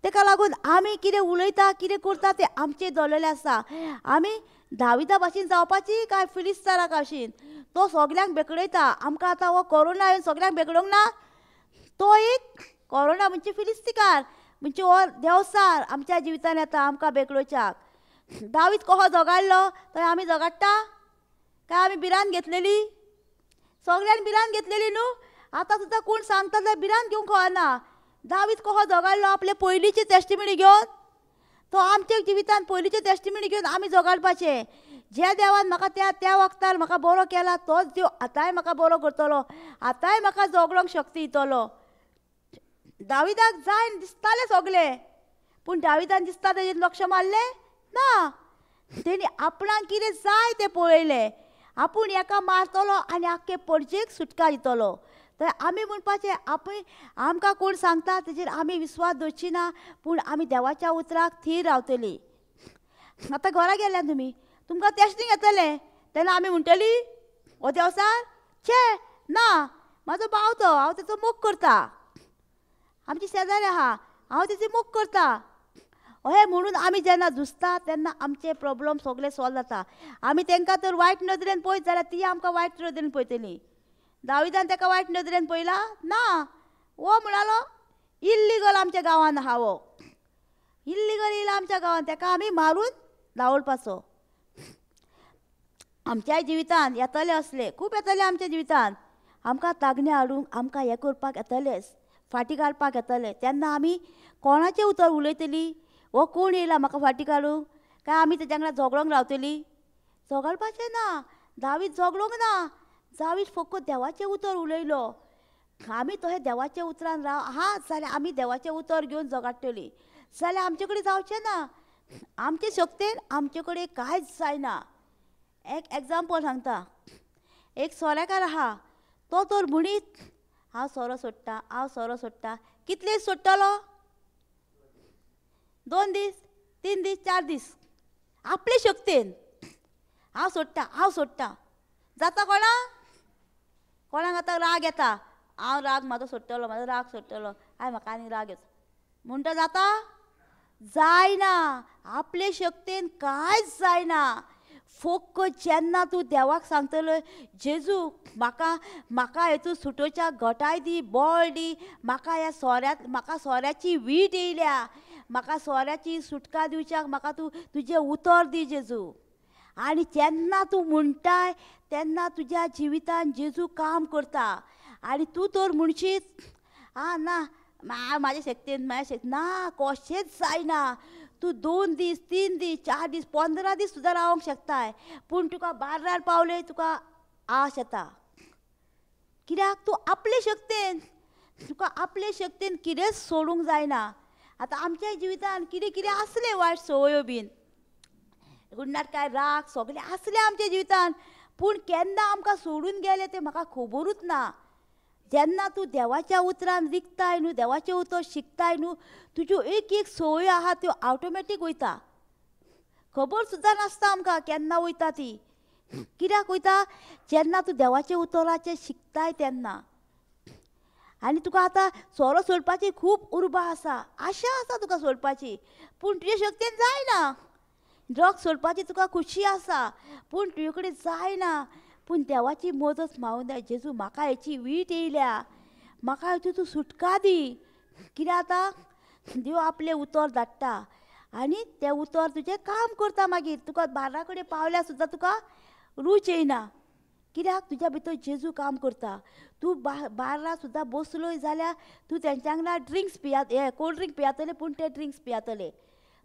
ताका लागून आमी कितें उलयता कितें करता तें आमचें दवरलेलें आसा. आमी दाविदा भाशेन जावपाची काय फिलिस्तारा भाशेन, तो सगल्यांक बेकडयता. आमकां आतां हो कोरोना येवन सगल्यांक बेकडोवंक ना, तो एक कोरोना म्हणजे फिलिस्तीकार म्हणजे हो देवसार आमच्या जिवितान येता आमकां बेकडोवच्याक. दावीद कसो झगाडलो थंय आमी झगाडटा काय आमी भिरांत घेतलेली, सगल्यांनी भिरांत घेतलेली न्हू. आतां सुद्दां कोण सांगता जाल्यार भिरांत घेवंक कळना. दावीद कसो झगाडलो आपले पयलींची टेस्टिमनी घेवन, तो आमच्या जिवितान पयलींचे टेस्टिमनी घेवन आमी झगाडपाचें. ज्या देवान म्हाका त्या त्या वखदार म्हाका बरो केला तोच देव आतांय म्हाका बरो करतलो, आतांय म्हाका झगडोंक शक्ती दितलो. दाविदाक जाय दिसतालें सगळें, पूण दाविदान दिसता तेजेर लक्ष मारलें ना. तेणी आपणाक कितें जाय तें पळयलें, आपूण एका मारतलो आनी आख्खे पडजेक सुटका दितलो. तर आमी म्हणपाचें आपूण आमकां कोण सांगता तेजेर आमी विस्वास दवरची ना, पूण आमी देवाच्या उतराक थीर रावतली. आतां घरा गेल्या तुमी, तुमकां टेस्टींग येतलें तेन्ना आमी म्हणटली हो देवसार छे ना म्हाजो भाव तो, हांव तेचो मोग करता, आमची शेजारी आहा हांव तेची मोग करता, अहें म्हणून आमी जेन्ना झुजता तेन्ना आमचे प्रोब्लम सगळे सॉल्व जाता. आमी तांकां तर वायट नदरेन पळयत जाल्यार ती आमकां वायट नदरेन पळयतली. दाविदान ताका वायट नदरेन पळयला ना, हो म्हणालो इल्लिगल आमच्या गांवान आहा, हो इल्लिगल येयला आमच्या गांवान, ताका आमी मारून धांवडपाचो. आमच्याय जिवितान येतले असले खूब येतले आमच्या जिवितान, आमकां तागणे हाडूंक आमकां हें करपाक येतलेच, फाटीं काडपाक येतले. तेन्ना आमी कोणाचें उतर उलयतली, हो कोण येयला म्हाका फाटीं काडूंक, काय आमी तेज्या वांगडा झगडोंक रावतली? झगडपाचें ना. दावीद झगडोंक ना, दावीद फकत देवाचें उतर उलयलो. आमी तशें देवाच्या उतरान राव आहा जाल्यार आमी देवाचें उतर घेवन झगडटली, जाल्यार आमचे कडेन जावचें ना. आमचे शक्तेन आमचे कडेन कांयच जायना. एक एग्जाम्पल सांगता, एक सोऱ्याकार आहा, तो तर म्हणीत हांव सोरो सोडटा, हांव सोरो सोडटा. कितले सोडटलो? 2 दीस, 3 दीस, 4 दीस, आपले शक्तेन हांव सोडटा, हांव सोडटा. जाता कोणा कोणाक आतां राग येता, हांव राग म्हाजो सोडटलो, म्हाजो राग सोडटलो, हांवें म्हाका आनी राग येता म्हणटा, जाता? जायना. आपले शक्तेन कांयच जायना. फोक्क जेन्ना तूं देवाक सांगतलो, जेजू म्हाका म्हाका हेतून सुटोवच्या घटाय दी, बळ दी, म्हाका ह्या सोऱ्यांत, म्हाका सोऱ्याची वीट येयल्या, म्हाका सोऱ्याची सुटका दिवच्याक म्हाका तूं तुजें उतर दी जेजू. आनी जेन्ना तूं म्हणटाय तेन्ना तुज्या जिवितान जेजू काम करता. आनी तूं तर म्हणशीत, आं ना म्हाज्या शक्तेन, म्हाज्या शक्तेन ना, कशेंच जायना. तूं 2 दीस, 3 दीस, 4 दीस, 15 दीस सुद्दां रावंक शकताय, पूण तुका बार्रार पावले तुका आश येता. कित्याक? तूं आपले शक्तेन, तुका आपले शक्तेन कितेंच सोडूंक जायना. आतां आमच्या जिवितान कितें कितें आसलें वायट संवयो बीन, गुन्नाट काय राग सगळें आसलें आमच्या जिवितान, पूण केन्ना आमकां सोडून गेलें तें म्हाका खबरूच ना. जेन्ना तूं देवाच्या उतरान रिगताय न्हू, देवाचें उतर शिकताय न्हू, तुज्यो एक एक संवयो आहा त्यो ऑटोमॅटीक वयता. खबर सुद्दां नासता आमकां केन्ना वयता ती. कित्याक वयता? जेन्ना तूं देवाच्या उतराचें शिकताय तेन्ना. आनी तुका आतां सोरो सोडपाची खूब उर्बा आसा, आशा आसा तुका सोडपाची, पूण तुजे शक्तेन जायना. ड्रग्स सोडपाची तुका खुशी आसा, पूण तुजे कडेन जायना. पूण देवाची मदत मागून जाय, जेजू म्हाका हेची वीट येयल्या, म्हाका हेतून तूं सुटका दी. कित्याक आतां देव आपलें उतर धाडटा आनी तें उतर तुजें काम करता. मागीर तुका बारा कडेन पावल्यार सुद्दां तुका रूच येयना. कित्याक? तुज्या भितर जेजू काम करता. तूं बार्रा सुद्दां बसलोय जाल्यार तूं तेंच्या वांगडा ड्रिंक्स पियात, हे कोल्ड ड्रिंक पियातले, पूण ते ड्रिंक्स पियातले.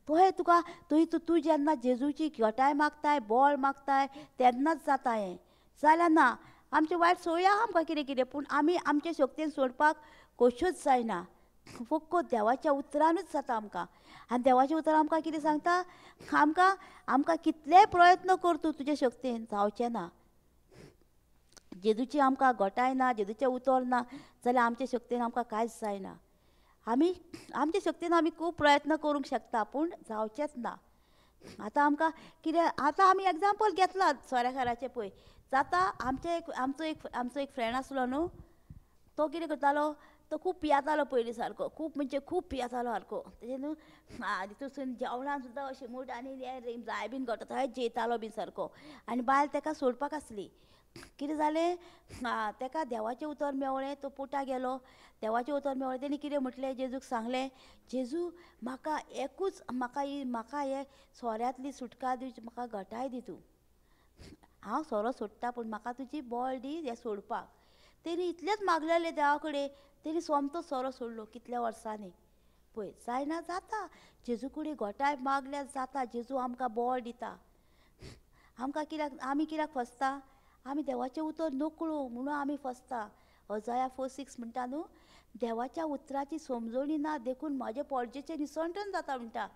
तोहे तुका थंय तूं जेन्ना जेजूची घटाय मागताय, बळ मागताय, तेन्नाच जाता हें. जाल्यार ना, आमचे वायट संवय आहा आमकां कितें कितें, पूण आमी आमचे शक्तेन सोडपाक कश्योच जायना. फक्त देवाच्या उतरानूच जाता आमकां. आनी देवाचें उतर आमकां कितें सांगता? आमकां आमकां कितलेय प्रयत्न कर तूं तुजे शक्तेन जावचें ना. जेजूची आमकां घटाय ना, जेजूचें उतर ना जाल्यार आमचे शक्तेन आमकां कांयच जायना. आमी आमचे शक्तेन आमी खूब प्रयत्न करूंक शकता, पूण जावचेंच ना. आतां आमकां कितें, आतां आमी एग्जाम्पल घेतलां सोऱ्याकाराचें पळय जाता. आमचे एक आमचो एक फ्रेंड आसलो न्हू, तो कितें करतालो, तो खूब पियातालो पयलीं सारको, खूब म्हणजे खूब पियातालो सारको. तेजें न्हू तितून जेवणान सुद्दां अशें मूठ आनी जाय बीन घोटा थंय जेयतालो बीन सारको. आनी बायल तेका सोडपाक आसली. कितें जालें, तेका देवाचें उतर मेवळें, तो पोटा गेलो, देवाचें उतर मेवळें. तेणी कितें म्हटलें, जेजूक सांगलें, जेजू म्हाका एकूच, म्हाका ही म्हाका हे सोऱ्यांतली सुटका दिवची, म्हाका घटाय दी तूं. हांव सोरो सोडटा, पूण म्हाका तुजी बळ दी हें सोडपाक. तेणी इतलेंच मागलेलें देवा कडेन, तेणी सोमतो सोरो सोडलो कितल्या वर्सांनी. पळय जायना जाता, जेजू कडेन घटाय मागल्यार जाता. जेजू आमकां बळ दिता. आमकां कित्याक, आमी कित्याक फसता? आमी देवाचें उतर नकळो म्हणून आमी फसता. अजाया 4:6 म्हणटा न्हू, देवाच्या उतराची समजणी ना देखून म्हाजें पोरजेचें निसंटन जाता म्हणटा.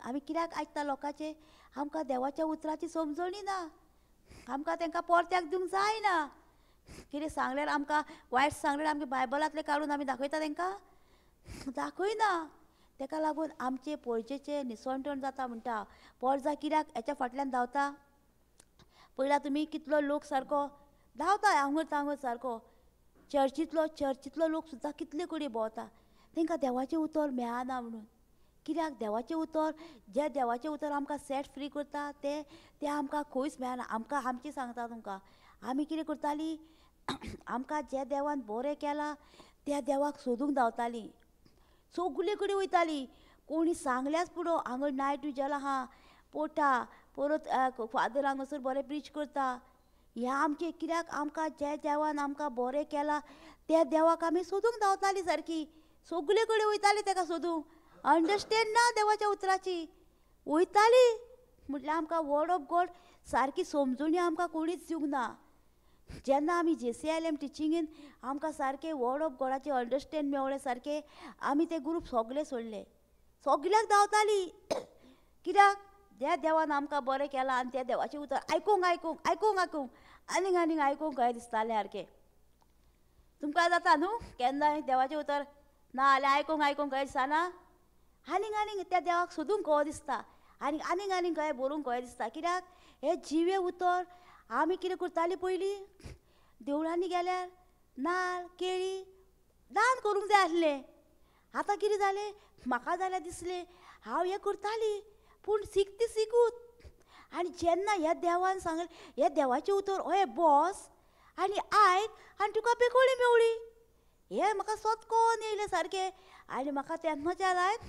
आमी कित्याक आयकता लोकांचें? आमकां देवाच्या उतराची समजणी ना, आमकां तांकां परत्याक दिवंक जायना. कितें सांगल्यार आमकां वायट सांगल्यार आमकां बायबलांतलें काडून आमी दाखयता तांकां? दाखयना. ताका लागून आमचें पोरजेचें निसंटन जाता म्हणटा. पोरजा कित्याक हेच्या फाटल्यान धांवता? पयला तुमी कितलो लोक सारको धांवता हांगर तांगर सारको. चर्चींतलो लोक सुद्दां कितले कडेन भोंवता, तांकां देवाचें उतर मेळना म्हणून. कित्याक? देवाचें उतर, जें देवाचें उतर आमकां सेट फ्री करता तें तें आमकां खंयच मेळना. आमकां आमचें सांगता तुमकां, आमी कितें करतालीं, आमकां जे देवान बरें केलां त्या देवाक सोदूंक धांवतालीं, सगले कडेन वयतालीं. कोणी सांगल्याच पुरो, हांगा नायट विजल आहा, पोटा परत फादर हांगासर बरें प्रीच करता. हें आमचें कित्याक आमकां जे देवान आमकां बरें केलां त्या देवाक आमी सोदूंक धांवतालीं सारकी, सगले कडेन वयतालीं ताका सोदूंक. अंडरस्टँड ना देवाच्या उतराची वयताली म्हटल्यार आमकां वर्ड ऑफ गॉड सारकी समजणी आमकां कोणीच दिवंक ना. जेन्ना आमी JCILM टिचिंगेन आमकां सारकें वर्ड ऑफ गॉडाचें अंडरस्टँड मेवळें सारकें, आमी ते ग्रूप सगळे सोडले, सगळ्याक धांवताली. कित्याक? त्या देवान आमकां बरें केलां आनी त्या देवाचें उतर आयकूंक आयकूंक आयकूंक आयकूंक आनीक आनीक आयकूंक काय दिसतालें सारकें. तुमकां जाता न्हू केन्नाय देवाचें उतर ना जाल्यार आयकूंक आयकूंक कळ्ळें दिसना, आनीक आनीक त्या देवाक सोदूंक कहो दिसता, आनीक आनीक आनीक कळ्ळें बरोवंक कहो दिसता. कित्याक हें जिवें उतर आमी कितें करतालीं पयलीं, देवळांनी गेल्यार नाल केळी दान करूंक जाय आसलें. आतां कितें जालें, म्हाका जाल्यार दिसलें हांव हें करतालीं पूण सीख ती सिकूत. आनी जेन्ना ह्या देवान सांगलें ह्या देवाचें उतर हय बस आनी आयक आनी तुका बेकोळी मेवळी, हें म्हाका सोत कोण येयलें सारकें. आनी म्हाका तेन्नाच्या लायफ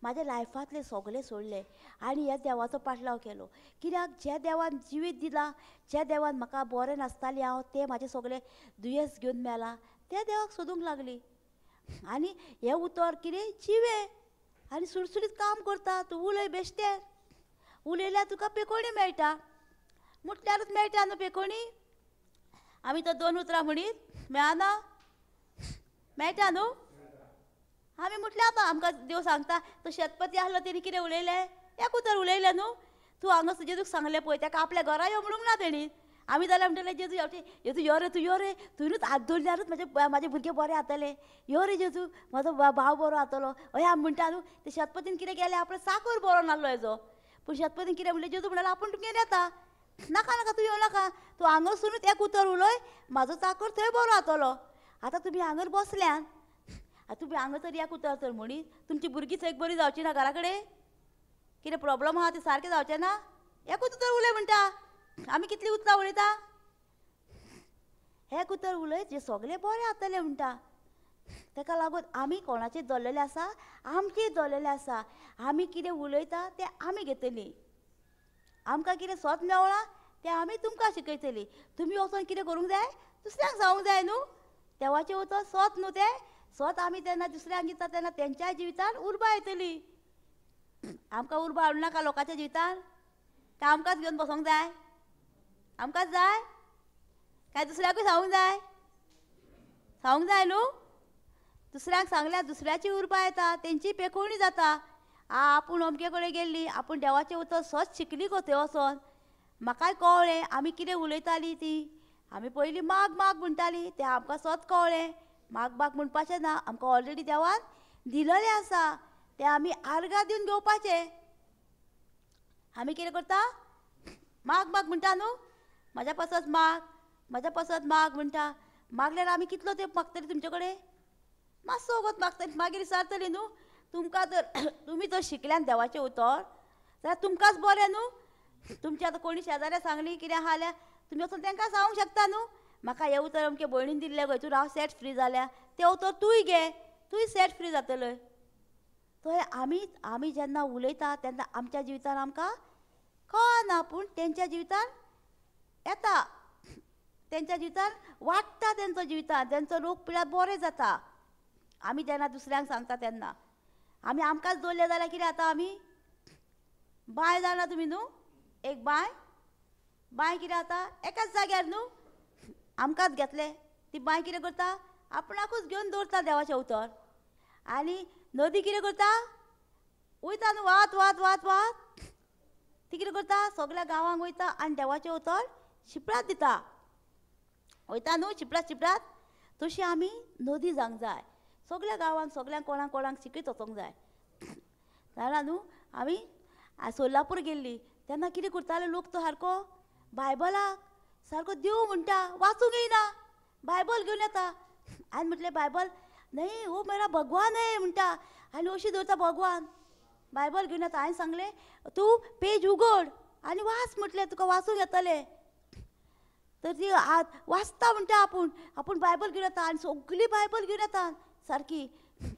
म्हाज्या लायफांतलें सगळें सोडलें आनी ह्या देवाचो पाटलाव केलो. कित्याक ज्या देवान जिवीत दिलां, ज्या देवान म्हाका बरें नासतालें हांव तें म्हाजें सगळें दुयेंस घेवन मेलां, त्या देवाक सोदूंक लागली. आनी हें उतर कितें जिवें आनी सुरसुरीत काम करता. तूं उलय बेश्टें, उलयल्यार तुका पेकोणी मेळटा, म्हटल्यारूच मेळटा न्हू पेकोणी. आमी तर दोन उतरां म्हणीत मेळना, मेळटा न्हू. आमी म्हटल्यार आतां आमकां देव सांगता तो शेतपती आसलो तेणी कितें उलयलें, एक उतर उलयलें न्हू. तूं हांगा जेजूक सांगलें पळय ताका आपल्या घरा यो म्हणूंक ना तेणी. आमी जाल्यार म्हणटलें जेजू जेजू यो रे, तूं यो रे, तुवेनूच हात दवरल्यारूच म्हाजे भुरगे बरे जातले, यो रे जेजू म्हाजो भाव बरो जातलो, अशें आमी म्हणटा न्हू. ते शेतपतीन कितें केलें, आपलो साकर बरो नासलो हेजो, पूण शेतपतीन कितें म्हणलें, जेजू म्हणल्यार आपूण तुमगेर येता, नाका नाका तूं येवं नाका, तूं हांगासुनूच एक उतर उलय, म्हाजो चाकर थंय बरो जातलो. आतां तुमी हांगर बसल्यान, आतां तुमी हांगा तर एक उतर तर म्हणीत तुमची भुरगीं थंय बरी जावची ना, घरा कडेन कितें प्रोब्लम आहा तें सारकें जावचें ना, एकूच उतर उलय म्हणटा. आमी कितलीं उतरां उलयता, एक उतर उलयत जे सगळें बरें जातलें म्हणटा. ताका लागून आमी कोणाचें दवरलेलें आसा, आमचें दवरलेलें आसा. आमी कितें उलयता तें आमी घेतलीं, आमकां कितें सोत मेवळां तें आमी तुमकां शिकयतलीं. तुमी वचोन कितें करूंक जाय, दुसऱ्यांक सांगूंक जाय न्हू. देवाचें उतर सोत न्हू, तें सोत आमी तेन्ना दुसऱ्यांक दिता तेन्ना तेंच्या जिवितान उर्बा येतली. आमकां उर्बा हाडूं नाका लोकांच्या जिवितान, काय आमकांच घेवन बसोंक जाय, आमकांच जाय काय दुसऱ्याकूय सांगूंक जाय, सांगूंक जाय न्हू. दुसऱ्यांक सांगल्यार दुसऱ्याची उर्बा येता, तेंची पेकोवणी जाता. आपूण अमके कडेन गेल्ली, आपूण देवाचें उतर सत शिकली गो थंय वचोन, म्हाकाय कळ्ळें आमी कितें उलयतालीं ती. आमी पयलीं माग माग म्हणटालीं, तें आमकां सत कळ्ळें. माग माग म्हणपाचें ना, आमकां ऑलरेडी देवान दिलेलें आसा, तें आमी आर्गां दिवन घेवपाचें. आमी कितें करता, माग माग म्हणटा न्हू, म्हाज्या पासत माग, म्हाज्या पासत माग म्हणटा. मागल्यार आमी कितलो तेंप मागतली तुमचे कडेन, मातसो वगत मागतली, मागीर विचारतली न्हू तुमकां. तर तुमी जर शिकल्यान देवाचें उतर जाल्यार तुमकांच बरें न्हू. तुमच्या आतां कोणी शेजाऱ्या सांगली कितें आहा जाल्यार तुमी वचून तांकां सांगूंक शकता न्हू, म्हाका हें उतर अमके भयणीन दिल्लें गो, तूं हांव सेट फ्री जाल्या, तें उतर तूंय घे, तूंय सेट फ्री जातलें. तो आमी आमी जेन्ना उलयता तेन्ना आमच्या जिवितान आमकां कळना, पूण तेंच्या जिवितान येता, तेंच्या जिवितान वाडटा, तेंचो जिवितान तेंचो रोग पिळ्यार बरें जाता. आमी जेन्ना दुसऱ्यांक सांगता तेन्ना आमी आमकांच दवरलें जाल्यार कितें जाता, आमी बांय जाणा तुमी न्हू, एक बांय, बांय कितें जाता एकाच जाग्यार न्हू, आमकांच घेतलें, ती बांय कितें करता आपणाकूच घेवन दवरता देवाचें उतर. आनी नदी कितें करता, वयता न्हू वात वात वात वात, ती कितें करता सगळ्या गांवांक वयता आनी देवाचें उतर शिपडात दिता, वयता न्हू शिपडात शिपडात. तशी आमी नदी जावंक जाय, सगळ्या गांवांक सगळ्यांक कोणाक कोणाक शिकयत वचोंक जाय. जाणा न्हू, आमी सोलापूर गेल्ली तेन्ना कितें करताले लोक, तो सारको बायबलाक सारको देव म्हणटा, वाचूंक येयना, बायबल घेवन येता आनी म्हटलें बायबल न्हय हो मेरा भगवान है म्हणटा, आनी अशी दवरता भगवान. बायबल घेवन येता, हांवें सांगलें तूं पेज उगड आनी वाच म्हटलें, तुका वाचूंक येतलें. तर ती वाचता म्हणटा आपूण, आपूण बायबल घेवन येता आनी सगळी बायबल घेवन येता सारकी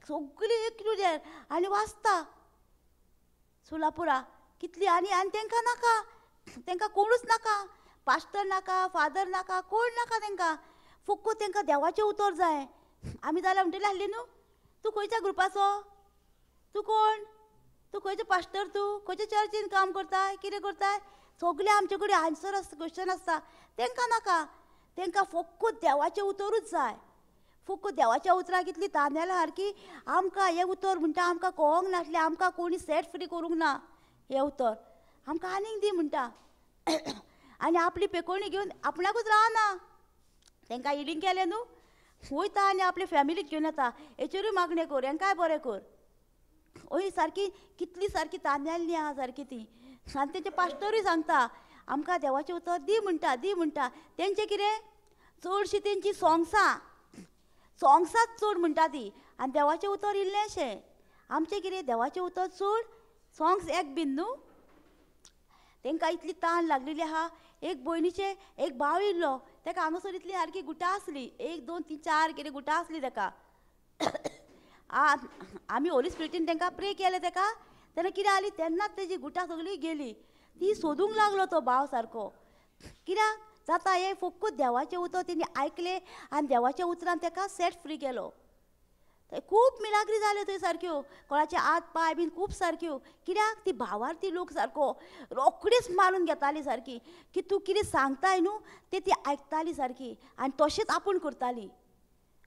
सगळी एक तुजेर आनी वाचता. सोलापुरा कितली आनी आनी तांकां नाका, तांकां कोणूच नाका, पास्टर नाका, फादर नाका, कोण नाका तांकां, फक्त तांकां देवाचें उतर जाय. आमी जाल्यार म्हणटली आसली न्हू, तूं खंयच्या ग्रुपाचो, तूं कोण, तूं खंयचो पास्टर, तूं खंयच्या चर्चीन काम करताय, कितें करताय, सगळें आमचे कडेन आन्सर आसता, क्वेश्चन आसता. तांकां नाका, तांकां फक्त देवाचें उतरूच जाय. फक्त देवाच्या उतराक कितली तानेल्या सारकी आमकां हें उतर म्हणटा, आमकां कळोंक नासलें, आमकां कोणी सेट फ्री करूंक ना हें उतर, आमकां आनीक दी म्हणटा. आनी आपली पेकोणी घेवन आपणाकूच रावना, तांकां हिलींग केलें न्हू, वयता आनी आपले फॅमिलीक घेवन येता, हेचेरूय मागणें कर, हेंकांय बरें कर. हय सारकी कितली सारकी तान्याल्ली आहा सारकी ती. आनी तेंचे पास्टरूय सांगता आमकां देवाचें उतर दी म्हणटा, दी म्हणटा. तेंचें कितें चडशीं तेंची सोंग्सां, सोंग्सांच चड म्हणटा ती, आनी देवाचें उतर इल्लेंशें. आमचें कितें देवाचें उतर चड, सोंग्स एक बीन न्हू. तेंकां इतली ताण लागलेली आहा. एक भयणीचे एक भाव इल्लो, तेका हांगासर इतली सारकी गुटां आसली, 1 2 3 4 कितें गुटां आसली तेका. आमी होली स्पिरिटीन तेंकां प्रे केलें तेका, तेन्ना कितें जाली तेन्नाच तेजी गुटां सगळीं गेली. ती सोदूंक लागलो तो भाव सारको. कित्याक जाता हें फक्त देवाचें उतर तेणी आयकलें आनी देवाच्या उतरान तेका सेट फ्री केलो. खूब मिलाग्री जाल्यो थंय सारक्यो, कोणाचे हात पांय बीन खूब सारक्यो. कित्याक ती भावार्थी लोक सारको रोखडीच मारून घेताली सारकी, की तूं कितें सांगताय न्हू तें ती आयकताली सारकी आनी तशेंच आपूण करताली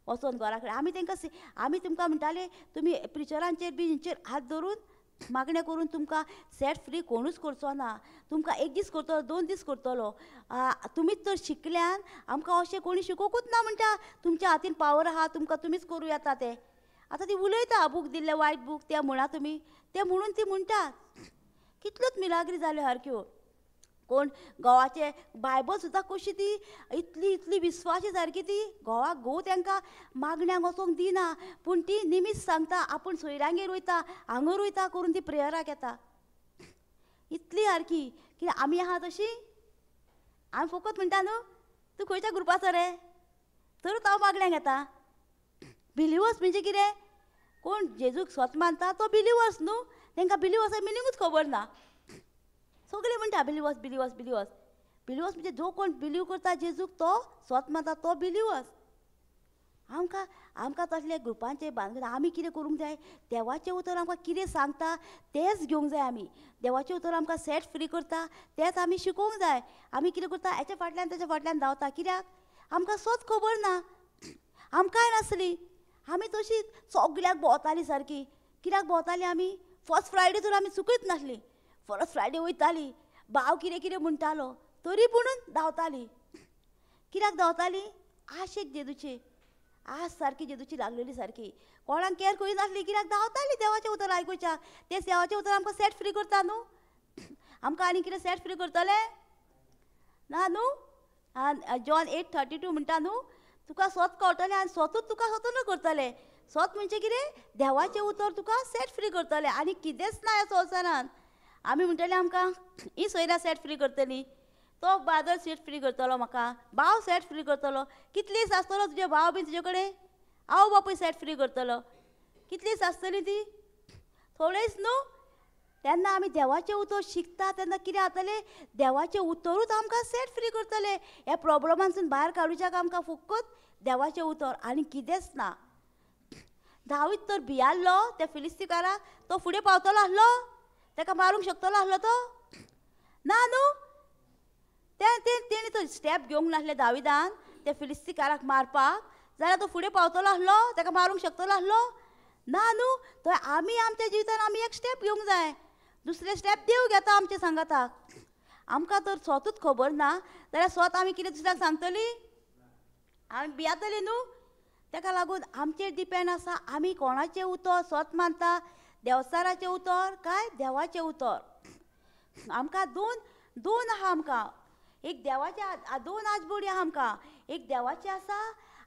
वचोन घरा कडेन. आमी तेंकां आमी तुमकां म्हणटाले तुमी प्रिचरांचेर बी हेंचेर हात धरून मागणें करून तुमकां सेट फ्री कोणूच करचो ना. तुमकां एक दीस करतलो, 2 दीस करतलो. तुमीच तर शिकल्यान, आमकां अशें कोणी शिकोवकूच ना म्हणटा. तुमच्या हातीन पावर आहा, तुमकां तुमीच करूं येता तें. आतां ती उलयता बूक दिल्ले वायट बूक ते म्हणा तुमी, ते म्हणून ती म्हणटात. कितल्योच मिलाग्री जाल्यो सारक्यो. कोण घोवाचे बायबल सुद्दां कशी ती इतली इतली विस्वाशी सारकी ती, घोवाक घोव तेंकां मागण्यांक वचोंक दिना, पूण ती निमीत सांगता आपूण सोयऱ्यांगेर वयता, हांगर वयता करून ती प्रेयराक येता. इतली सारकी की आमी आहा तशी. आमी फकत म्हणटा न्हू तूं खंयच्या ग्रुपाचो रे, तरूच हांव मागण्यांक येता. बिलिवर्स म्हणजे कितें, कोण जेजूक स्वत मानता तो बिलिवर्स न्हू. तेंकां बिलिवर्सा मिनिंगूच खबर ना. सगळे म्हणटा बिलिवर्स बिलिवर्स बिलिवर्स. बिलिवर्स म्हणजे जो कोण बिलीव करता जेजूक तो स्वत मानता तो बिलिवर्स. आमकां आमकां तसले ग्रुपांचे बांद आमी कितें करूंक जाय, देवाचें उतर आमकां कितें सांगता तेंच घेवंक जाय आमी. देवाचें उतर आमकां सेट फ्री करता तेंच आमी शिकोवंक जाय. आमी कितें करता हेच्या फाटल्यान तेच्या फाटल्यान धांवता, कित्याक आमकां स्वत खबर ना. आमकांय नासली, आमी तशीच सगळ्याक भोंवताली सारकी. कित्याक भोंवताली आमी, फर्स्ट फ्रायडे तर आमी चुकयत नासली. फर्स्ट फ्रायडे वयताली, भाव कितें कितें म्हणटालो तरी पुणून धांवताली. कित्याक धांवताली, आशेक जेजूची आस सारकी जेजूची लागलेली सारकी. कोणाक केअर करिनासली, कित्याक धांवताली देवाचें उतर आयकुच्या. तें देवाचें उतर आमकां सेट फ्री करता न्हू. आमकां आनी कितें सेट फ्री करतलें ना न्हू. जॉन 8:32 म्हणटा न्हू, तुका स्वत कळटलें आनी स्वतूच तुका स्वतंत्र करतलें. स्वत म्हणजे कितें, देवाचें उतर तुका सेट फ्री करतलें आनी कितेंच ना ह्या संवसारान. आमी म्हणटले आमकां ही सोयऱ्या सेट फ्री करतली, तो ब्रादर सेट फ्री करतलो, म्हाका भाव सेट फ्री करतलो. कितलीच आसतलो तुजे भाव बी तुजे कडेन, आवय बापूय सेट फ्री करतलो. कितलीच आसतली ती, थोडेच न्हू. तेन्ना आमी देवाचें उतर शिकता तेन्ना कितें जातलें, देवाचें उतरूच आमकां सेट फ्री करतलें. ह्या प्रोब्लमांसून भायर काडूच्याक आमकां फकत देवाचें उतर आनी कितेंच ना. दावीद तर भियाल्लो त्या फिलिस्तीकाराक, तो फुडें पावतलो आसलो, तेका मारूंक शकतलो आसलो तो ना न्हू. तें तेणी तो स्टेप घेवंक नासलें दाविदान त्या फिलिस्तीकाराक मारपाक, जाल्यार तो फुडें पावतलो आसलो, तेका मारूंक शकतलो आसलो ना न्हू. तो आमी आमच्या जिवितान आमी एक स्टेप घेवंक जाय, दुसरें स्टेप देव घेता आमच्या सांगाताक. आमकां तर स्वतूच खबर ना जाल्यार स्वत आमी कितें दुसऱ्याक सांगतली, आमी भियातली न्हू. तेका लागून आमचेर डिपेंड आसा आमी कोणाचें उतर स्वत मानता, देवचाराचें उतर काय देवाचें उतर. आमकां दोन दोन आहा आमकां, एक देवाचें, दोन आजबोडी आहा आमकां, एक देवाचें आसा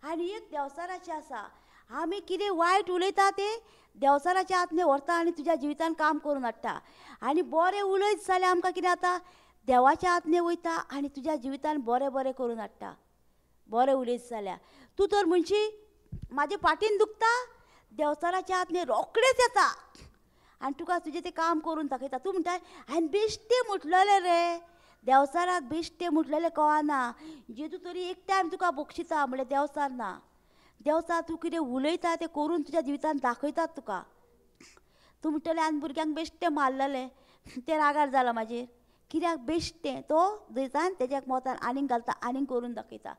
आनी एक देवचाराचें आसा. आमी कितें वायट उलयता तें देवचाराच्या आत्मे व्हरता आनी तुज्या जिवितान काम करून हाडटा. आनी बरें उलयत जाल्यार आमकां कितें जाता, देवाच्या आत्मे वयता आनी तुज्या जिवितान बरें बरें करून हाडटा. बरें उलयत जाल्यार तूं तर म्हणशी म्हाजे फाटीन दुखता, देवचाराच्या आत्मे रोखडेच येता आनी तुका तुजें तें काम करून दाखयता. तूं म्हणटा हांवें बेश्टें म्हटलेलें रे, देवचाराक बेश्टें म्हटलेलें कळना. जेजू तरी एक टायम तुका बक्षिता म्हणल्यार देवचार ना. देवचार तूं कितें उलयता तें करून तुज्या जिवितान दाखयतात तुका. तूं म्हणटलें आनी भुरग्यांक बेश्टें मारलेलें, तें रागार जालां म्हाजेर. कित्याक बेश्टें, तो जैतान तेज्या मोतान आनीक घालता, आनीक करून दाखयता.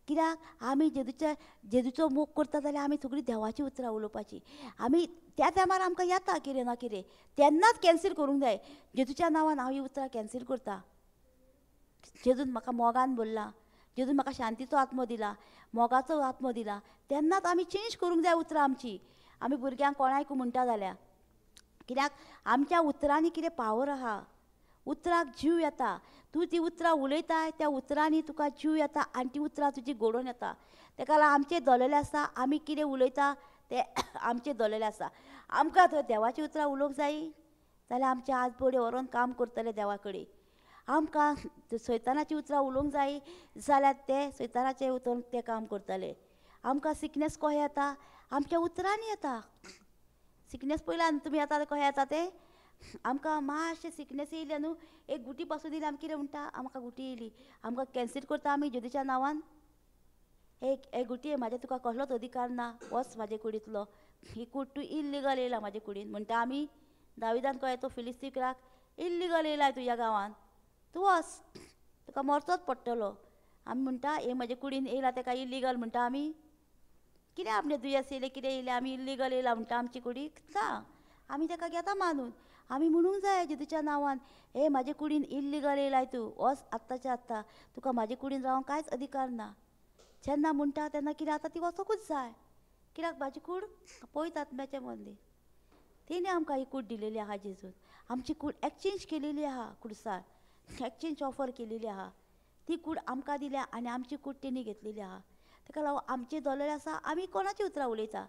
कित्याक आमी जेजूच्या जेजूचो मोग करता जाल्यार आमी सगळीं देवाचीं उतरां उलोवपाची. आमी त्या टायमार आमकां येता कितें ना कितें, तेन्नाच कॅन्सील करूंक जाय. जेजूच्या नांवान हांव ही उतरां कॅन्सील करता. जेजून म्हाका मोगान भरला, जेजून म्हाका शांतीचो आत्मो दिला, मोगाचो आत्मो दिला. तेन्नाच आमी चेंज करूंक जाय उतरां आमची. आमी भुरग्यांक कोणायक म्हणटा जाल्यार, कित्याक आमच्या उतरांनी कितें पावर आहा, उतराक जीव येता. तूं ती उतरां उलयताय त्या उतरांनी तुका जीव येता आनी ती उतरां तुजी घडोवन येता. तेका लागून आमचें दोलेलें आसा, आमी कितें उलयता तें आमचें दोलेलें आसा. आमकां थंय देवाचीं उतरां उलोवंक जायी जाल्यार आमचे हात बडे व्हरोन काम करतले देवा कडेन. आमकां सैतानाचीं उतरां उलोवंक जायी जाल्यार ते सैतानाचें उतर ते काम करतले. आमकां सिकनेस कशें येता? आमच्या उतरांनी येता सिकनेस. पयल्यान तुमी येता कशें येता तें. आमकां मातशें सिकनेस येयलें न्हू, एक गुटी पासून दिली, आमी कितें म्हणटा, आमकां गुटी येयली, आमकां कॅन्सील करता आमी जेजूच्या नांवान. एक एक गुटी म्हाजे तुका कसलोच अधिकार ना, वच म्हाजे कुडींतलो, ही कूड तूं इल्लिगल येयला म्हाजे कुडीन म्हणटा आमी. दाविदान कळ्ळें तो फिलिस्तीनाक इल्लिगल येयला तुज्या गांवान, तूं वच, तुका मरचोच पडटलो. आमी म्हणटा हे म्हजे कुडीन येयला तेका इल्लिगल म्हणटा आमी. कितें आपलें दुयेंस येयलें कितें येयलें आमी इल्लिगल येयला म्हणटा आमची कुडीक ना, आमी तेका घेता मानून. आमी म्हणूंक जाय जेजूच्या नांवान, हे म्हाजे कुडीन इल्लिगल येयलाय तूं, वच आत्ताच्या आत्तां, तुका म्हाजे कुडीन रावंक कांयच अधिकार ना. जेन्ना म्हणटा तेन्ना कितें आतां ती वचोकूच जाय, कित्याक म्हाजी कूड पवित्र आत्म्याचें मंदीर, तेणी आमकां ही कूड दिलेली आहा जेजून. आमची कूड एक्सचेंज केलेली आहा, कुडसार एक्सचेंज ऑफर केलेली आहा. ती कूड आमकां दिल्या आनी आमची कूड तेणी घेतलेली आहा. तेका लागून आमचें दोलेलें आसा, आमी कोणाची उतरां उलयता,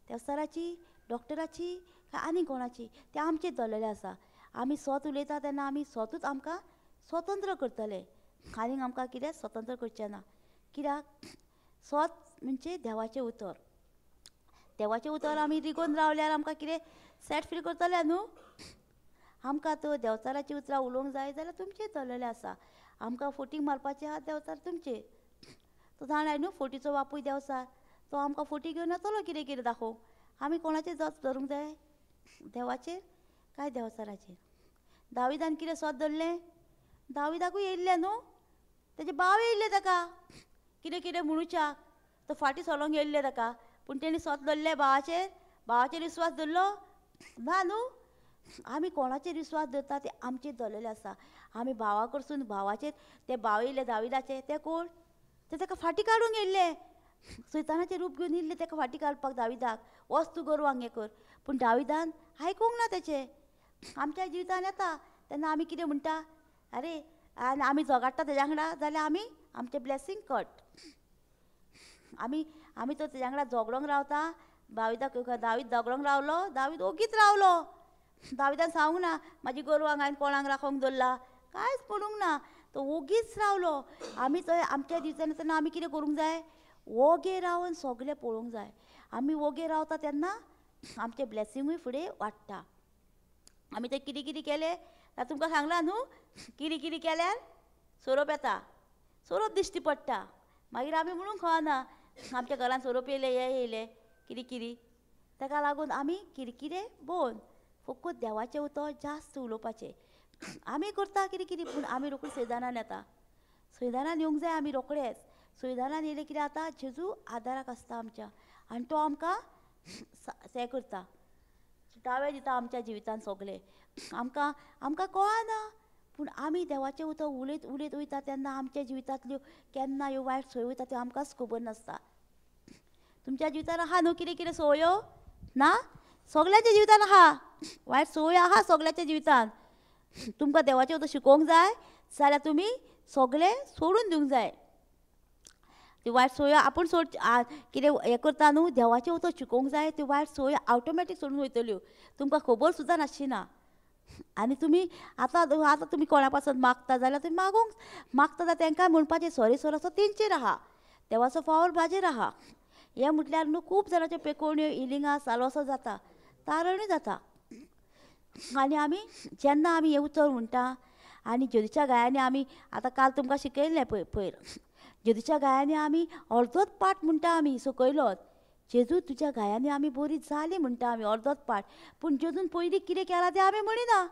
देवचाराची, डॉक्टराची काय आनी कोणाची, तें आमचें दोलेलें आसा. आमी स्वत उलयता तेन्ना आमी स्वतूच आमकां स्वतंत्र करतले, आनीक आमकां कितें स्वतंत्र करचें ना. कित्याक स्वत म्हणजे देवाचें उतर. देवाचें उतर आमी रिगोवन रावल्यार आमकां कितें सॅट फ्री करतले न्हू. आमकां तो देवचाराची उतरां उलोवंक जाय जाल्यार तुमचें दोलेलें आसा. आमकां फोटींग मारपाचें आहा देवचार तुमचेर, तो जाणाय न्हू फोटीचो बापूय देवचार, तो आमकां फोटी घेवन येतलो कितें कितें दाखोवंक. आमी कोणाचेर जत धरूंक जाय, देवाचेर काय देवचाराचेर? दाविदान कितें स्वत धरलें? दाविदाकूय येयल्लें न्हू, तेजे भाव येयल्ले ताका कितें कितें म्हणुच्याक, तो फाटीं सोलोंक येयल्ले ताका, पूण तेणी स्वत धरलें भावाचेर, भावाचेर विस्वास धरलो ना न्हू. आमी कोणाचेर विस्वास धरता ते आमचेर धरलेले आसा. आमी भावा कडसून भावाचेर, ते भाव येयले दाविदाचे, ते कोण, ते ताका फाटीं काडूंक येयल्ले, सैतानाचें रूप घेवन येयल्ले ताका फाटीं काडपाक दाविदाक, वच तूं गोरवांक हें कर. पूण दाविदान आयकूंक ना तेचें. आमच्या जिवितान येता तेन्ना आमी कितें म्हणटा, आरे आनी आमी झगडटा तेज्या वांगडा जाल्यार आमी आमचें ब्लेसींग कट. आमी आमी तो तेज्या वांगडा झगडोंक रावता, दाविदाक दावीद झगडोंक रावलो, दावीद ओगीच रावलो. दाविदान सांगूंक ना म्हाजी गोरवांक हांवें कोणाक राखोंक दवरला, कांयच म्हणूंक ना, तो ओगीच रावलो. आमी थंय आमच्या जिवितान तेन्ना आमी कितें करूंक जाय, ओगे रावन सगळें पळोवंक जाय. आमी ओगे रावता तेन्ना आमचें ब्लेसिंगूय फुडें वाडटा. आमी तें कितें कितें केलें तुमकां सांगलां न्हू, कितें कितें केल्यार सोरोप येता, सोरोप दिश्टी पडटा, मागीर आमी म्हणूंक कळना आमच्या घरान सोरोप येयले, हें येयलें कितें कितें. ताका लागून आमी किरकिरे बंद, फकत देवाचें उतर जास्त उलोवपाचें. आमी करता कितें कितें, पूण आमी रोखडे सैदानान येता. सैदानान येवंक जाय आमी रोखडेच. सैदानान येयलें कितें आतां जेजू आदाराक आसता आमच्या, आनी तो आमकां हें करता, सुटावे दिता आमच्या जिवितान सगळें. आमकां आमकां कळना, पूण आमी देवाचें उतर उलयत उलयत वयता तेन्ना आमच्या जिवितांतल्यो केन्ना ह्यो वायट संवयो वयता त्यो आमकांच खबर नासता. तुमच्या जिवितान आहा न्हू कितें कितें संवयो ना? सगळ्यांच्या जिवितान आहा वायट संवयो आहा सगळ्यांच्या जिवितान. तुमकां देवाचें उतर शिकोवंक जाय जाल्यार तुमी सगळें सोडून दिवंक जाय. ती वायट संवयो आपूण सोड कितें हें करता न्हू, देवाचें उतर शिकोवंक जाय, त्यो वायट संवयो ऑटोमॅटीक सोडून वयतल्यो, तुमकां खबर सुद्दां नासची ना. आनी तुमी आतां आतां तुमी कोणा पासून मागता जाल्यार तुमी मागूंक मागता जाल्यार तांकां म्हणपाचें सॉरी सर असो तेंचेर आहा, देवाचो फावर म्हाजेर आहा. हें म्हटल्यार न्हू खूब जाणाच्यो पेकोवण्यो हिलिंगां सालवसो जाता, तारणूय जाता. आनी आमी जेन्ना आमी हें उतर म्हणटा आनी जेजूच्या गायांनी आमी आतां काल तुमकां शिकयल्लें पळय पयर, जेजूच्या गायांनी आमी अर्दोच पाठ म्हणटा आमी सकयलोच, जेजू तुज्या गायांनी आमी बरी जाली म्हणटा आमी अर्दोच पाठ. पूण जेजून पयलीं कितें केलां तें आमी म्हणिना.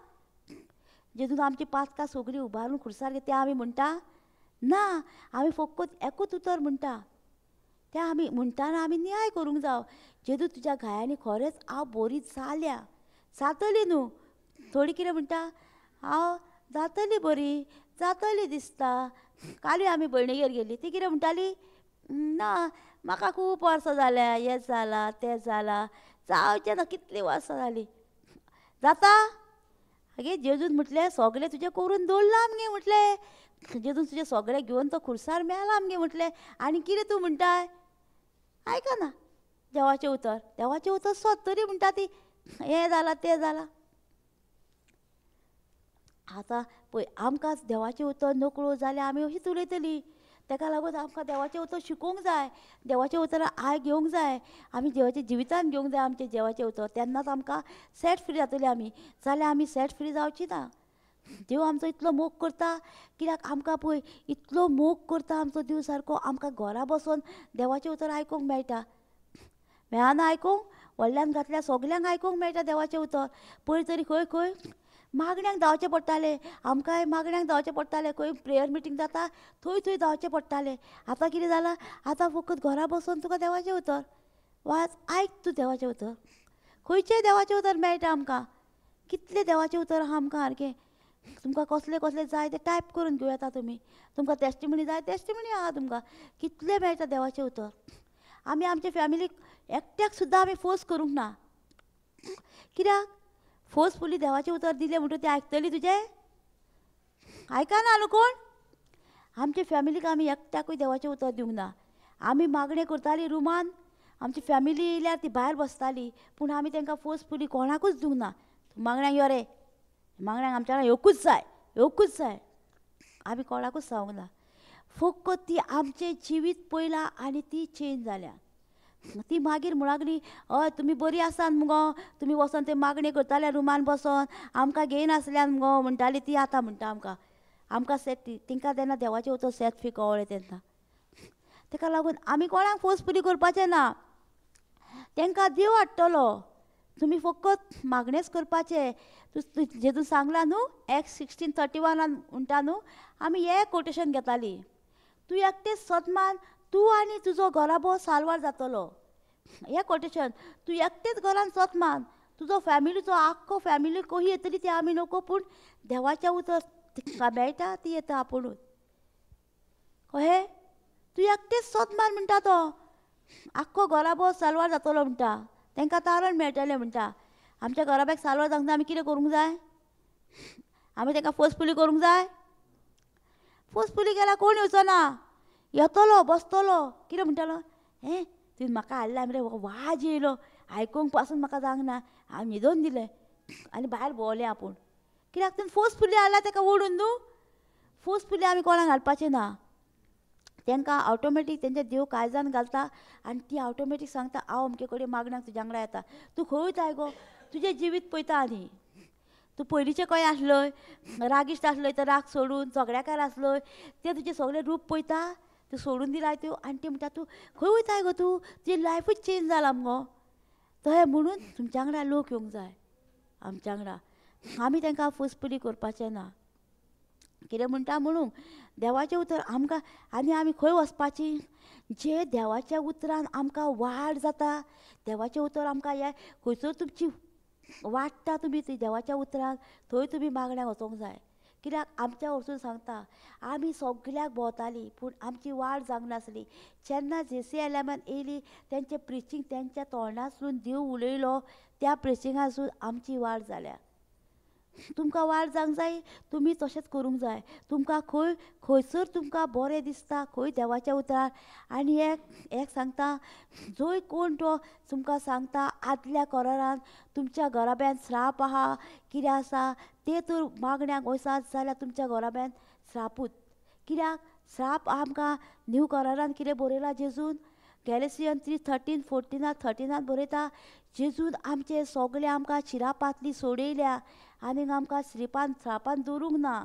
जेजून आमची पातकां सगळीं उबारून खुर्सार तें आमी म्हणटा ना, आमी फकत एकूच उतर म्हणटा. तें आमी म्हणटाना आमी न्याय करूंक जावो, जेजू तुज्या गायांनी खरेंच हांव बरी जाल्या, जातली न्हू. थोडी कितें म्हणटा, हांव जातली बरी, जातली दिसता. कालूय आमी भयणीगेर गेली, ती कितें म्हणटाली, ना म्हाका खूब वर्सां जाल्या, हें जालां तें जालां, जावचें ना, कितलीं वर्सां जालीं जाता. आगे जेजून म्हटलें सगळें तुजें करून दवरलां मगे म्हटलें, जेजून तुजें सगळें घेवन तो खुर्सार मेला मगे म्हटलें, आनी कितें तूं म्हणटाय? आयकना देवाचें उतर, देवाचें उतर सोद तरी म्हणटा ती हें जालां तें जालां. आतां पळय आमकां देवाचें उतर नकळो जाल्यार आमी अशीच उलयतलीं. ताका लागून आमकां देवाचें उतर शिकोवंक जाय, देवाचें उतर I घेवंक जाय, आमी देवाच्या जिवितान घेवंक जाय आमचें देवाचें उतर, तेन्नाच आमकां सेट फ्री जातली आमी, जाल्यार आमी सेट फ्री जावची ना. देव आमचो इतलो मोग करता, कित्याक आमकां पळय इतलो मोग करता आमचो देव सारको, आमकां घरा बसून देवाचें उतर आयकूंक मेळटा. मेळना आयकूंक, व्हडल्यान घातल्यार सगल्यांक आयकूंक मेळटा देवाचें उतर. पयर तरी खंय खंय मागण्यांक धांवचें पडटालें, आमकांय मागण्यांक धांवचें पडटालें, खंय प्रेयर मिटींग जाता थंय थंय धांवचें पडटालें. आतां कितें जालां, आतां फकत घरा बसून तुका देवाचें उतर वाच, आयक तूं देवाचें उतर, खंयचें देवाचें उतर मेळटा आमकां, कितलें देवाचें उतर आहा आमकां सारकें. तुमकां कसलें कसलें जाय तें टायप करून घेवं येता तुमी, तुमकां टेस्टिमनी जाय टेस्टिमनी आहा तुमकां, कितलें मेळटा देवाचें उतर. आमी आमचे फॅमिलीक एकट्याक सुद्दां आमी फोर्स करूंक ना, कित्याक फोर्सफुली देवाचें उतर दिलें म्हणटकच ती आयकतली तुजें? आयकना न्हू कोण. आमचे फॅमिलीक आमी एकट्याकूय देवाचें उतर दिवंक ना. आमी मागणें करतालीं रुमान, आमची फॅमिली येयल्यार ती भायर बसताली, पूण आमी तांकां फोर्सफुली कोणाकूच दिवंक ना, मागण्यांक यो रे, मागण्यांक आमच्या वांगडा येवकूच जाय, येवकूच जाय, आमी कोणाकूच सांगूंक ना. फकत ती आमचें जिवीत पळयलां आनी ती चेंज जाल्या. ती मागीर म्हणूंक लागली, हय तुमी बरी आसात मुगो, तुमी वचोन ते मागणें करताले रुमान बसोन, आमकां घेयनासल्यान मुगो म्हणटाली ती. आतां म्हणटा आमकां, आमकां सेट तांकां तेन्ना देवाचें उतर सेट फ्री कळ्ळें तेन्ना. ताका लागून आमी कोणाक फोर्सफुली करपाचें ना, तांकां देव हाडटलो, तुमी फकत मागणेंच करपाचें. तूं जेजून सांगलां न्हू एक्स 16:31 म्हणटा न्हू, आमी हें कोटेशन घेतालीं, तूं एकटें सदमान, तूं आनी तुजो घराबो साल्वार जातलो. हें कोटेशन, तूं एकटेंच घरान सतमान, तुजो फॅमिलीचो आख्खो फॅमिली कशी येतली ती आमी नको, पूण देवाचें उतर तिका मेळटा ती येता आपुणूच. कळ्ळें? तूं एकटेंच सतमान म्हणटा तो, आख्खो घराबो साल्वार जातलो म्हणटा, तांकां तारण मेळटलें म्हणटा. आमच्या घराब्याक साल्वार जावंक जाय, आमी कितें करूंक जाय? आमी तांकां फोर्सफुली करूंक जाय? फोर्सफुली केल्यार कोण येवचो ना, येतलो बसतलो, कितें म्हणटलो, हें तुवें म्हाका हाडलें मरे, वाज येयलो आयकूंक पासून म्हाका जावंक ना, हांव न्हिदोन दिलें आनी भायर भोंवलें आपूण. कित्याक तुवें फोर्सफुली हाडला ताका ओडून न्हू. फोर्सफुली आमी कोणाक हाडपाचें ना, तांकां ऑटोमॅटीक तेंच्या देव काळजान घालता आनी ती ऑटोमॅटीक सांगता, हांव अमके कडेन मागण्याक तुज्या वांगडा येता, तूं खंय वयताय गो, तुजें जिवीत पळयता. आनी तूं पयलींचें खंय आसलोय, रागिश्ट आसलोय तर राग सोडून, झगड्याकार आसलोय तें तुजें सगळें रूप पळयता, तूं सोडून दिलाय त्यो, आनी ती म्हणटा तूं खंय वयताय गो, तूं तुजें लायफूच चेंज जालां मुगो. तशें म्हणून तुमच्या वांगडा लोक येवंक जाय, आमच्या वांगडा आमी तांकां फोर्सफुली करपाचें ना. कितें म्हणटा म्हणूंक देवाचें उतर आमकां, आनी आमी खंय वचपाची, जे देवाच्या उतरान आमकां वाड जाता, देवाचें उतर आमकां हें खंयसर तुमची वाडटा तुमी ती देवाच्या उतरान, थंय तुमी मागण्याक वचोंक जाय. कित्याक आमच्या वचून सांगता, आमी सगल्याक भोंवतालीं पूण आमची वाड जावंक नासली. जेन्ना जेसी एलमान येयली, तेंचें प्रिचींग तेंच्या तोंडांतसून देव उलयलो, त्या प्रिचिंगासून आमची वाड जाल्या. तुमकां वाड जावंक जाय, तुमी तशेंच करूंक जाय. तुमकां खंय खंयसर तुमकां बरें दिसता खंय देवाच्या उतरान. आनी एक एक सांगता, जंय कोण तो तुमकां सांगता आदल्या करारान तुमच्या घराब्यान श्राप आहा कितें आसा तें तर मागण्याक वचात जाल्यार तुमच्या घराब्यान श्रापूच. कित्याक श्राप आमकां न्यू करारान कितें बरयलां जेजून, गॅलेसियन 3:13 14 13 बरयता, जेजून आमचे सगळे आमकां शिरापांतली सोडयल्या आनीक आमकां श्रिपान श्रापान दवरूंक ना.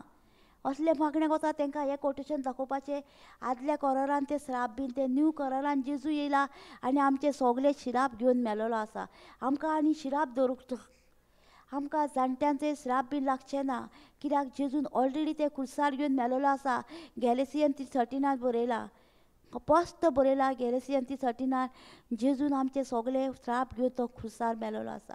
असले मागण्याक वता तांकां हें कोटेशन दाखोवपाचें, आदल्या करारान ते श्राप बीन ते न्यू करारान जेजू येयला आनी आमचे सगळे शिराप घेवन मेलोलो आसा. आमकां आनी शिराप दवरूंक, आमकां जाणट्यांचे श्राप बीन लागचें ना, कित्याक जेजून ऑलरेडी ते खुर्सार घेवन मेलोलो आसा. गॅलेसियन 3:13 बरयला, स्पश्ट बरयला गॅलेसियन 3:13, जेजून आमचे सगळे श्राप घेवन तो खुर्सार मेलोलो आसा.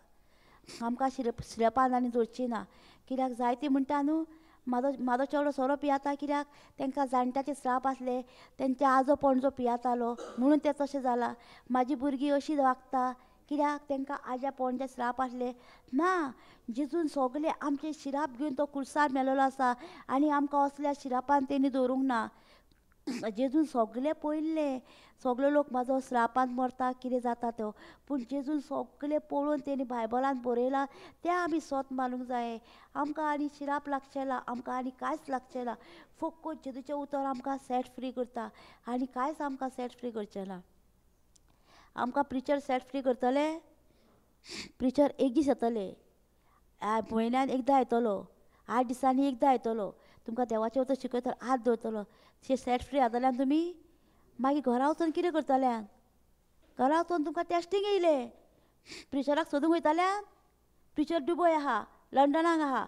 आमकां शिरपान आनी दवरची ना, कित्याक जायती म्हणटा न्हू म्हाजो चेडो सोरो पियाता कित्याक तांकां जाणट्याचे श्राप आसले, तेंचे आजो पणजो पियातालो म्हणून तें तशें जालां. म्हाजी भुरगीं अशी वागता कित्याक तांकां आज्या पणजे श्राप आसले. ना, जेजून सगळे आमचे शिराप घेवन तो कुर्सार मेलोलो आसा आनी आमकां असल्या शिरापान तेणी दवरूंक ना. जेजून सगळे पळयल्ले, सगळे लोक म्हाजो श्रापान मरता कितें जाता तो, पूण जेजून सगळे पळोवन तेणी बायबलान बरयलां तें आमी सोत मानूंक जाय. आमकां आनी शिराप लागचें ना, आमकां आनी कांयच लागचें ना. फक्त जेजूचें उतर आमकां सेट फ्री करता आनी कांयच आमकां सेट फ्री करचें ना. आमकां प्रिचर सेट फ्री करतले? प्रिचर एक दीस येतले, म्हयन्यान एकदां येतलो, 8 दिसांनी एकदां येतलो, तुमकां देवाचें उतर शिकयतलो, हात दवरतलो. सेट फ्री जातल्यान तुमी मागीर घरा वचून कितें करतल्यान? घरा वचून तुमकां टेस्टींग येयलें, प्रिचराक सोदूंक वयतल्यान? प्रिचर दुबय आहा, लंडनाक आहा,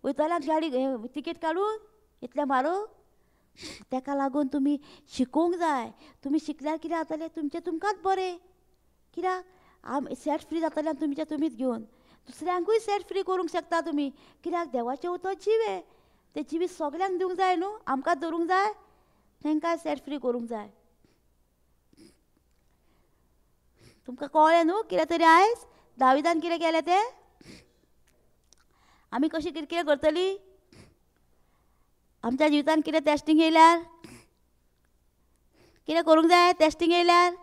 वयतल्यान गाडी तिकेट काडून इतलें म्हारग. तेका लागून तुमी शिकूंक जाय. तुमी शिकल्यार कितें जातलें? तुमचें तुमकांच बरें. कित्याक आम सेट फ्री जातल्यान तुमचें तुमीच घेवन दुसऱ्यांकूय सेट फ्री करूंक शकता तुमी. कित्याक देवाचें उतर जिवें, तें जिवीत सगल्यांक दिवंक जाय न्हू, आमकां दवरूंक जाय, तांकां सेट फ्री करूंक जाय. तुमकां कळ्ळें न्हू कितें तरी आयज दाविदान कितें केलें तें? आमी कशी कितें कितें करतली? आमच्या जिवितान कितें टेस्टींग येयल्यार कितें करूंक जाय? टेस्टींग येयल्यार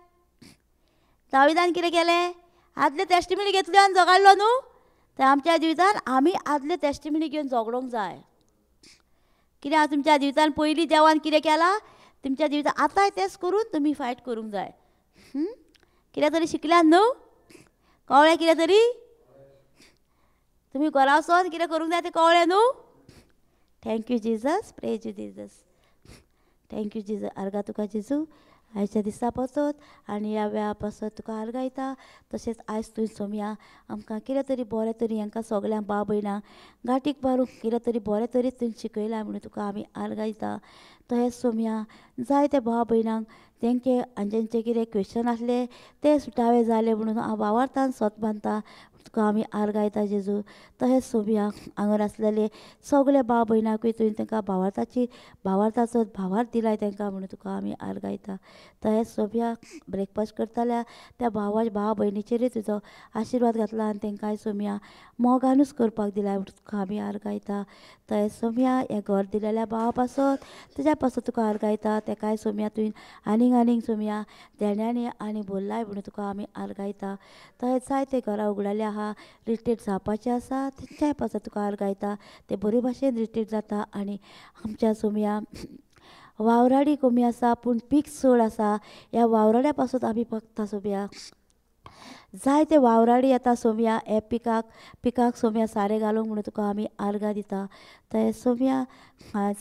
दाविदान कितें केलें? आदले टेस्टिमनी घेतल्यो आनी झगडलो न्हू. तर आमच्या जिवितान आमी आदले टेस्टिमनी घेवन झगडोंक जाय. कित्याक तुमच्या जिवितान पयलीं देवान कितें केलां तुमच्या जिवितान आतांय तेंच करून तुमी फायट करूंक जाय. कितें तरी शिकल्यात न्हू, कळ्ळें कितें तरी? तुमी घरा वचोन कितें करूंक जाय तें कळ्ळें न्हू? Thank you Jesus, praise you Jesus, thank you Jesus. आर्गां तुका जेजू आयच्या दिसा पासत आनी ह्या वेळा पासत तुका आर्गां. तशेंच आयज तुवें सोमया आमकां कितें तरी बरें तरी हांकां सगल्यांक भाव भयणांक गांठीक मारूंक कितें तरी बरें तरी तुवें शिकयलां म्हणून तुका आमी आर्गां दिता. तशेंच सोमया जायते भाव भयणांक तेंचे आनी जेंचे कितें क्वेश्चन आसले ते सुटावे जाले म्हणून हांव भावार्थान सोत बांदता, तुका आमी आर्गां दिता जेजू. तशेंच सोमया हांगर आसलेले सगळे भाव भयणांकूय तुवें तांकां भावार्थाची भावार्थाचो भावार्थ दिलाय तांकां म्हणून तुका आमी आर्गां दिता. तशेंच सोमया ब्रेकफास्ट करतल्या त्या भावा भाव भयणीचेरूय तुजो आशिर्वाद घातला आनी तांकांय सोमया मोगानूच करपाक दिलाय म्हणून तुका आमी आर्गां दिता. तशेंच सोमया हें घर दिलेल्या भावा पासत तेज्या पासत तुका आर्गां दिता. तेकाय सोमया तुवें आनीक आनीक सोमया देण्यांनी आनी बोल्लाय म्हणून तुका आमी आर्गां दिता. तशेंच जायते घरां उगडले आहा, रिट्रीट जावपाचें आसा, तेंच्याय पासत तुका आर्गां दिता. ते बरे भाशेन रिट्रीट जाता आनी आमच्या सोमया वावराडी कमी आसा पूण पीक चड आसा. ह्या वावराड्या पासून आमी बगता सोमया जायते वावराडी येता सोमया हे पिकाक पिकाक सोमया सारें घालूंक म्हणून तुका आमी आर्गां दिता. तशेंच सोमया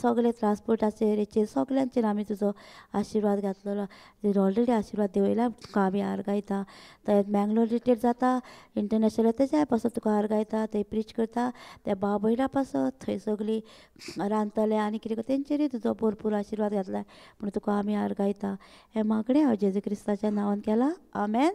सगळे ट्रांसपोर्टाचेर हेचेर सगल्यांचेर आमी तुजो आशिर्वाद घातलेलो, ऑलरेडी आशिर्वाद देवयला तुका आमी आर्गां दिता. तशेंच मँगलोर रिट्रीट जाता इंटरनॅशनल तेज्याय पासत तुका आर्गां दिता. थंय प्रिच करता त्या भाव भयणां पासत थंय सगळीं रांदतले आनी कितें तेंचेरूय तुजो भरपूर आशिर्वाद घातला म्हणून तुका आमी आर्गां दिता. हें मागणें हांव जेजू क्रिस्ताच्या नांवान केलां, आमेन.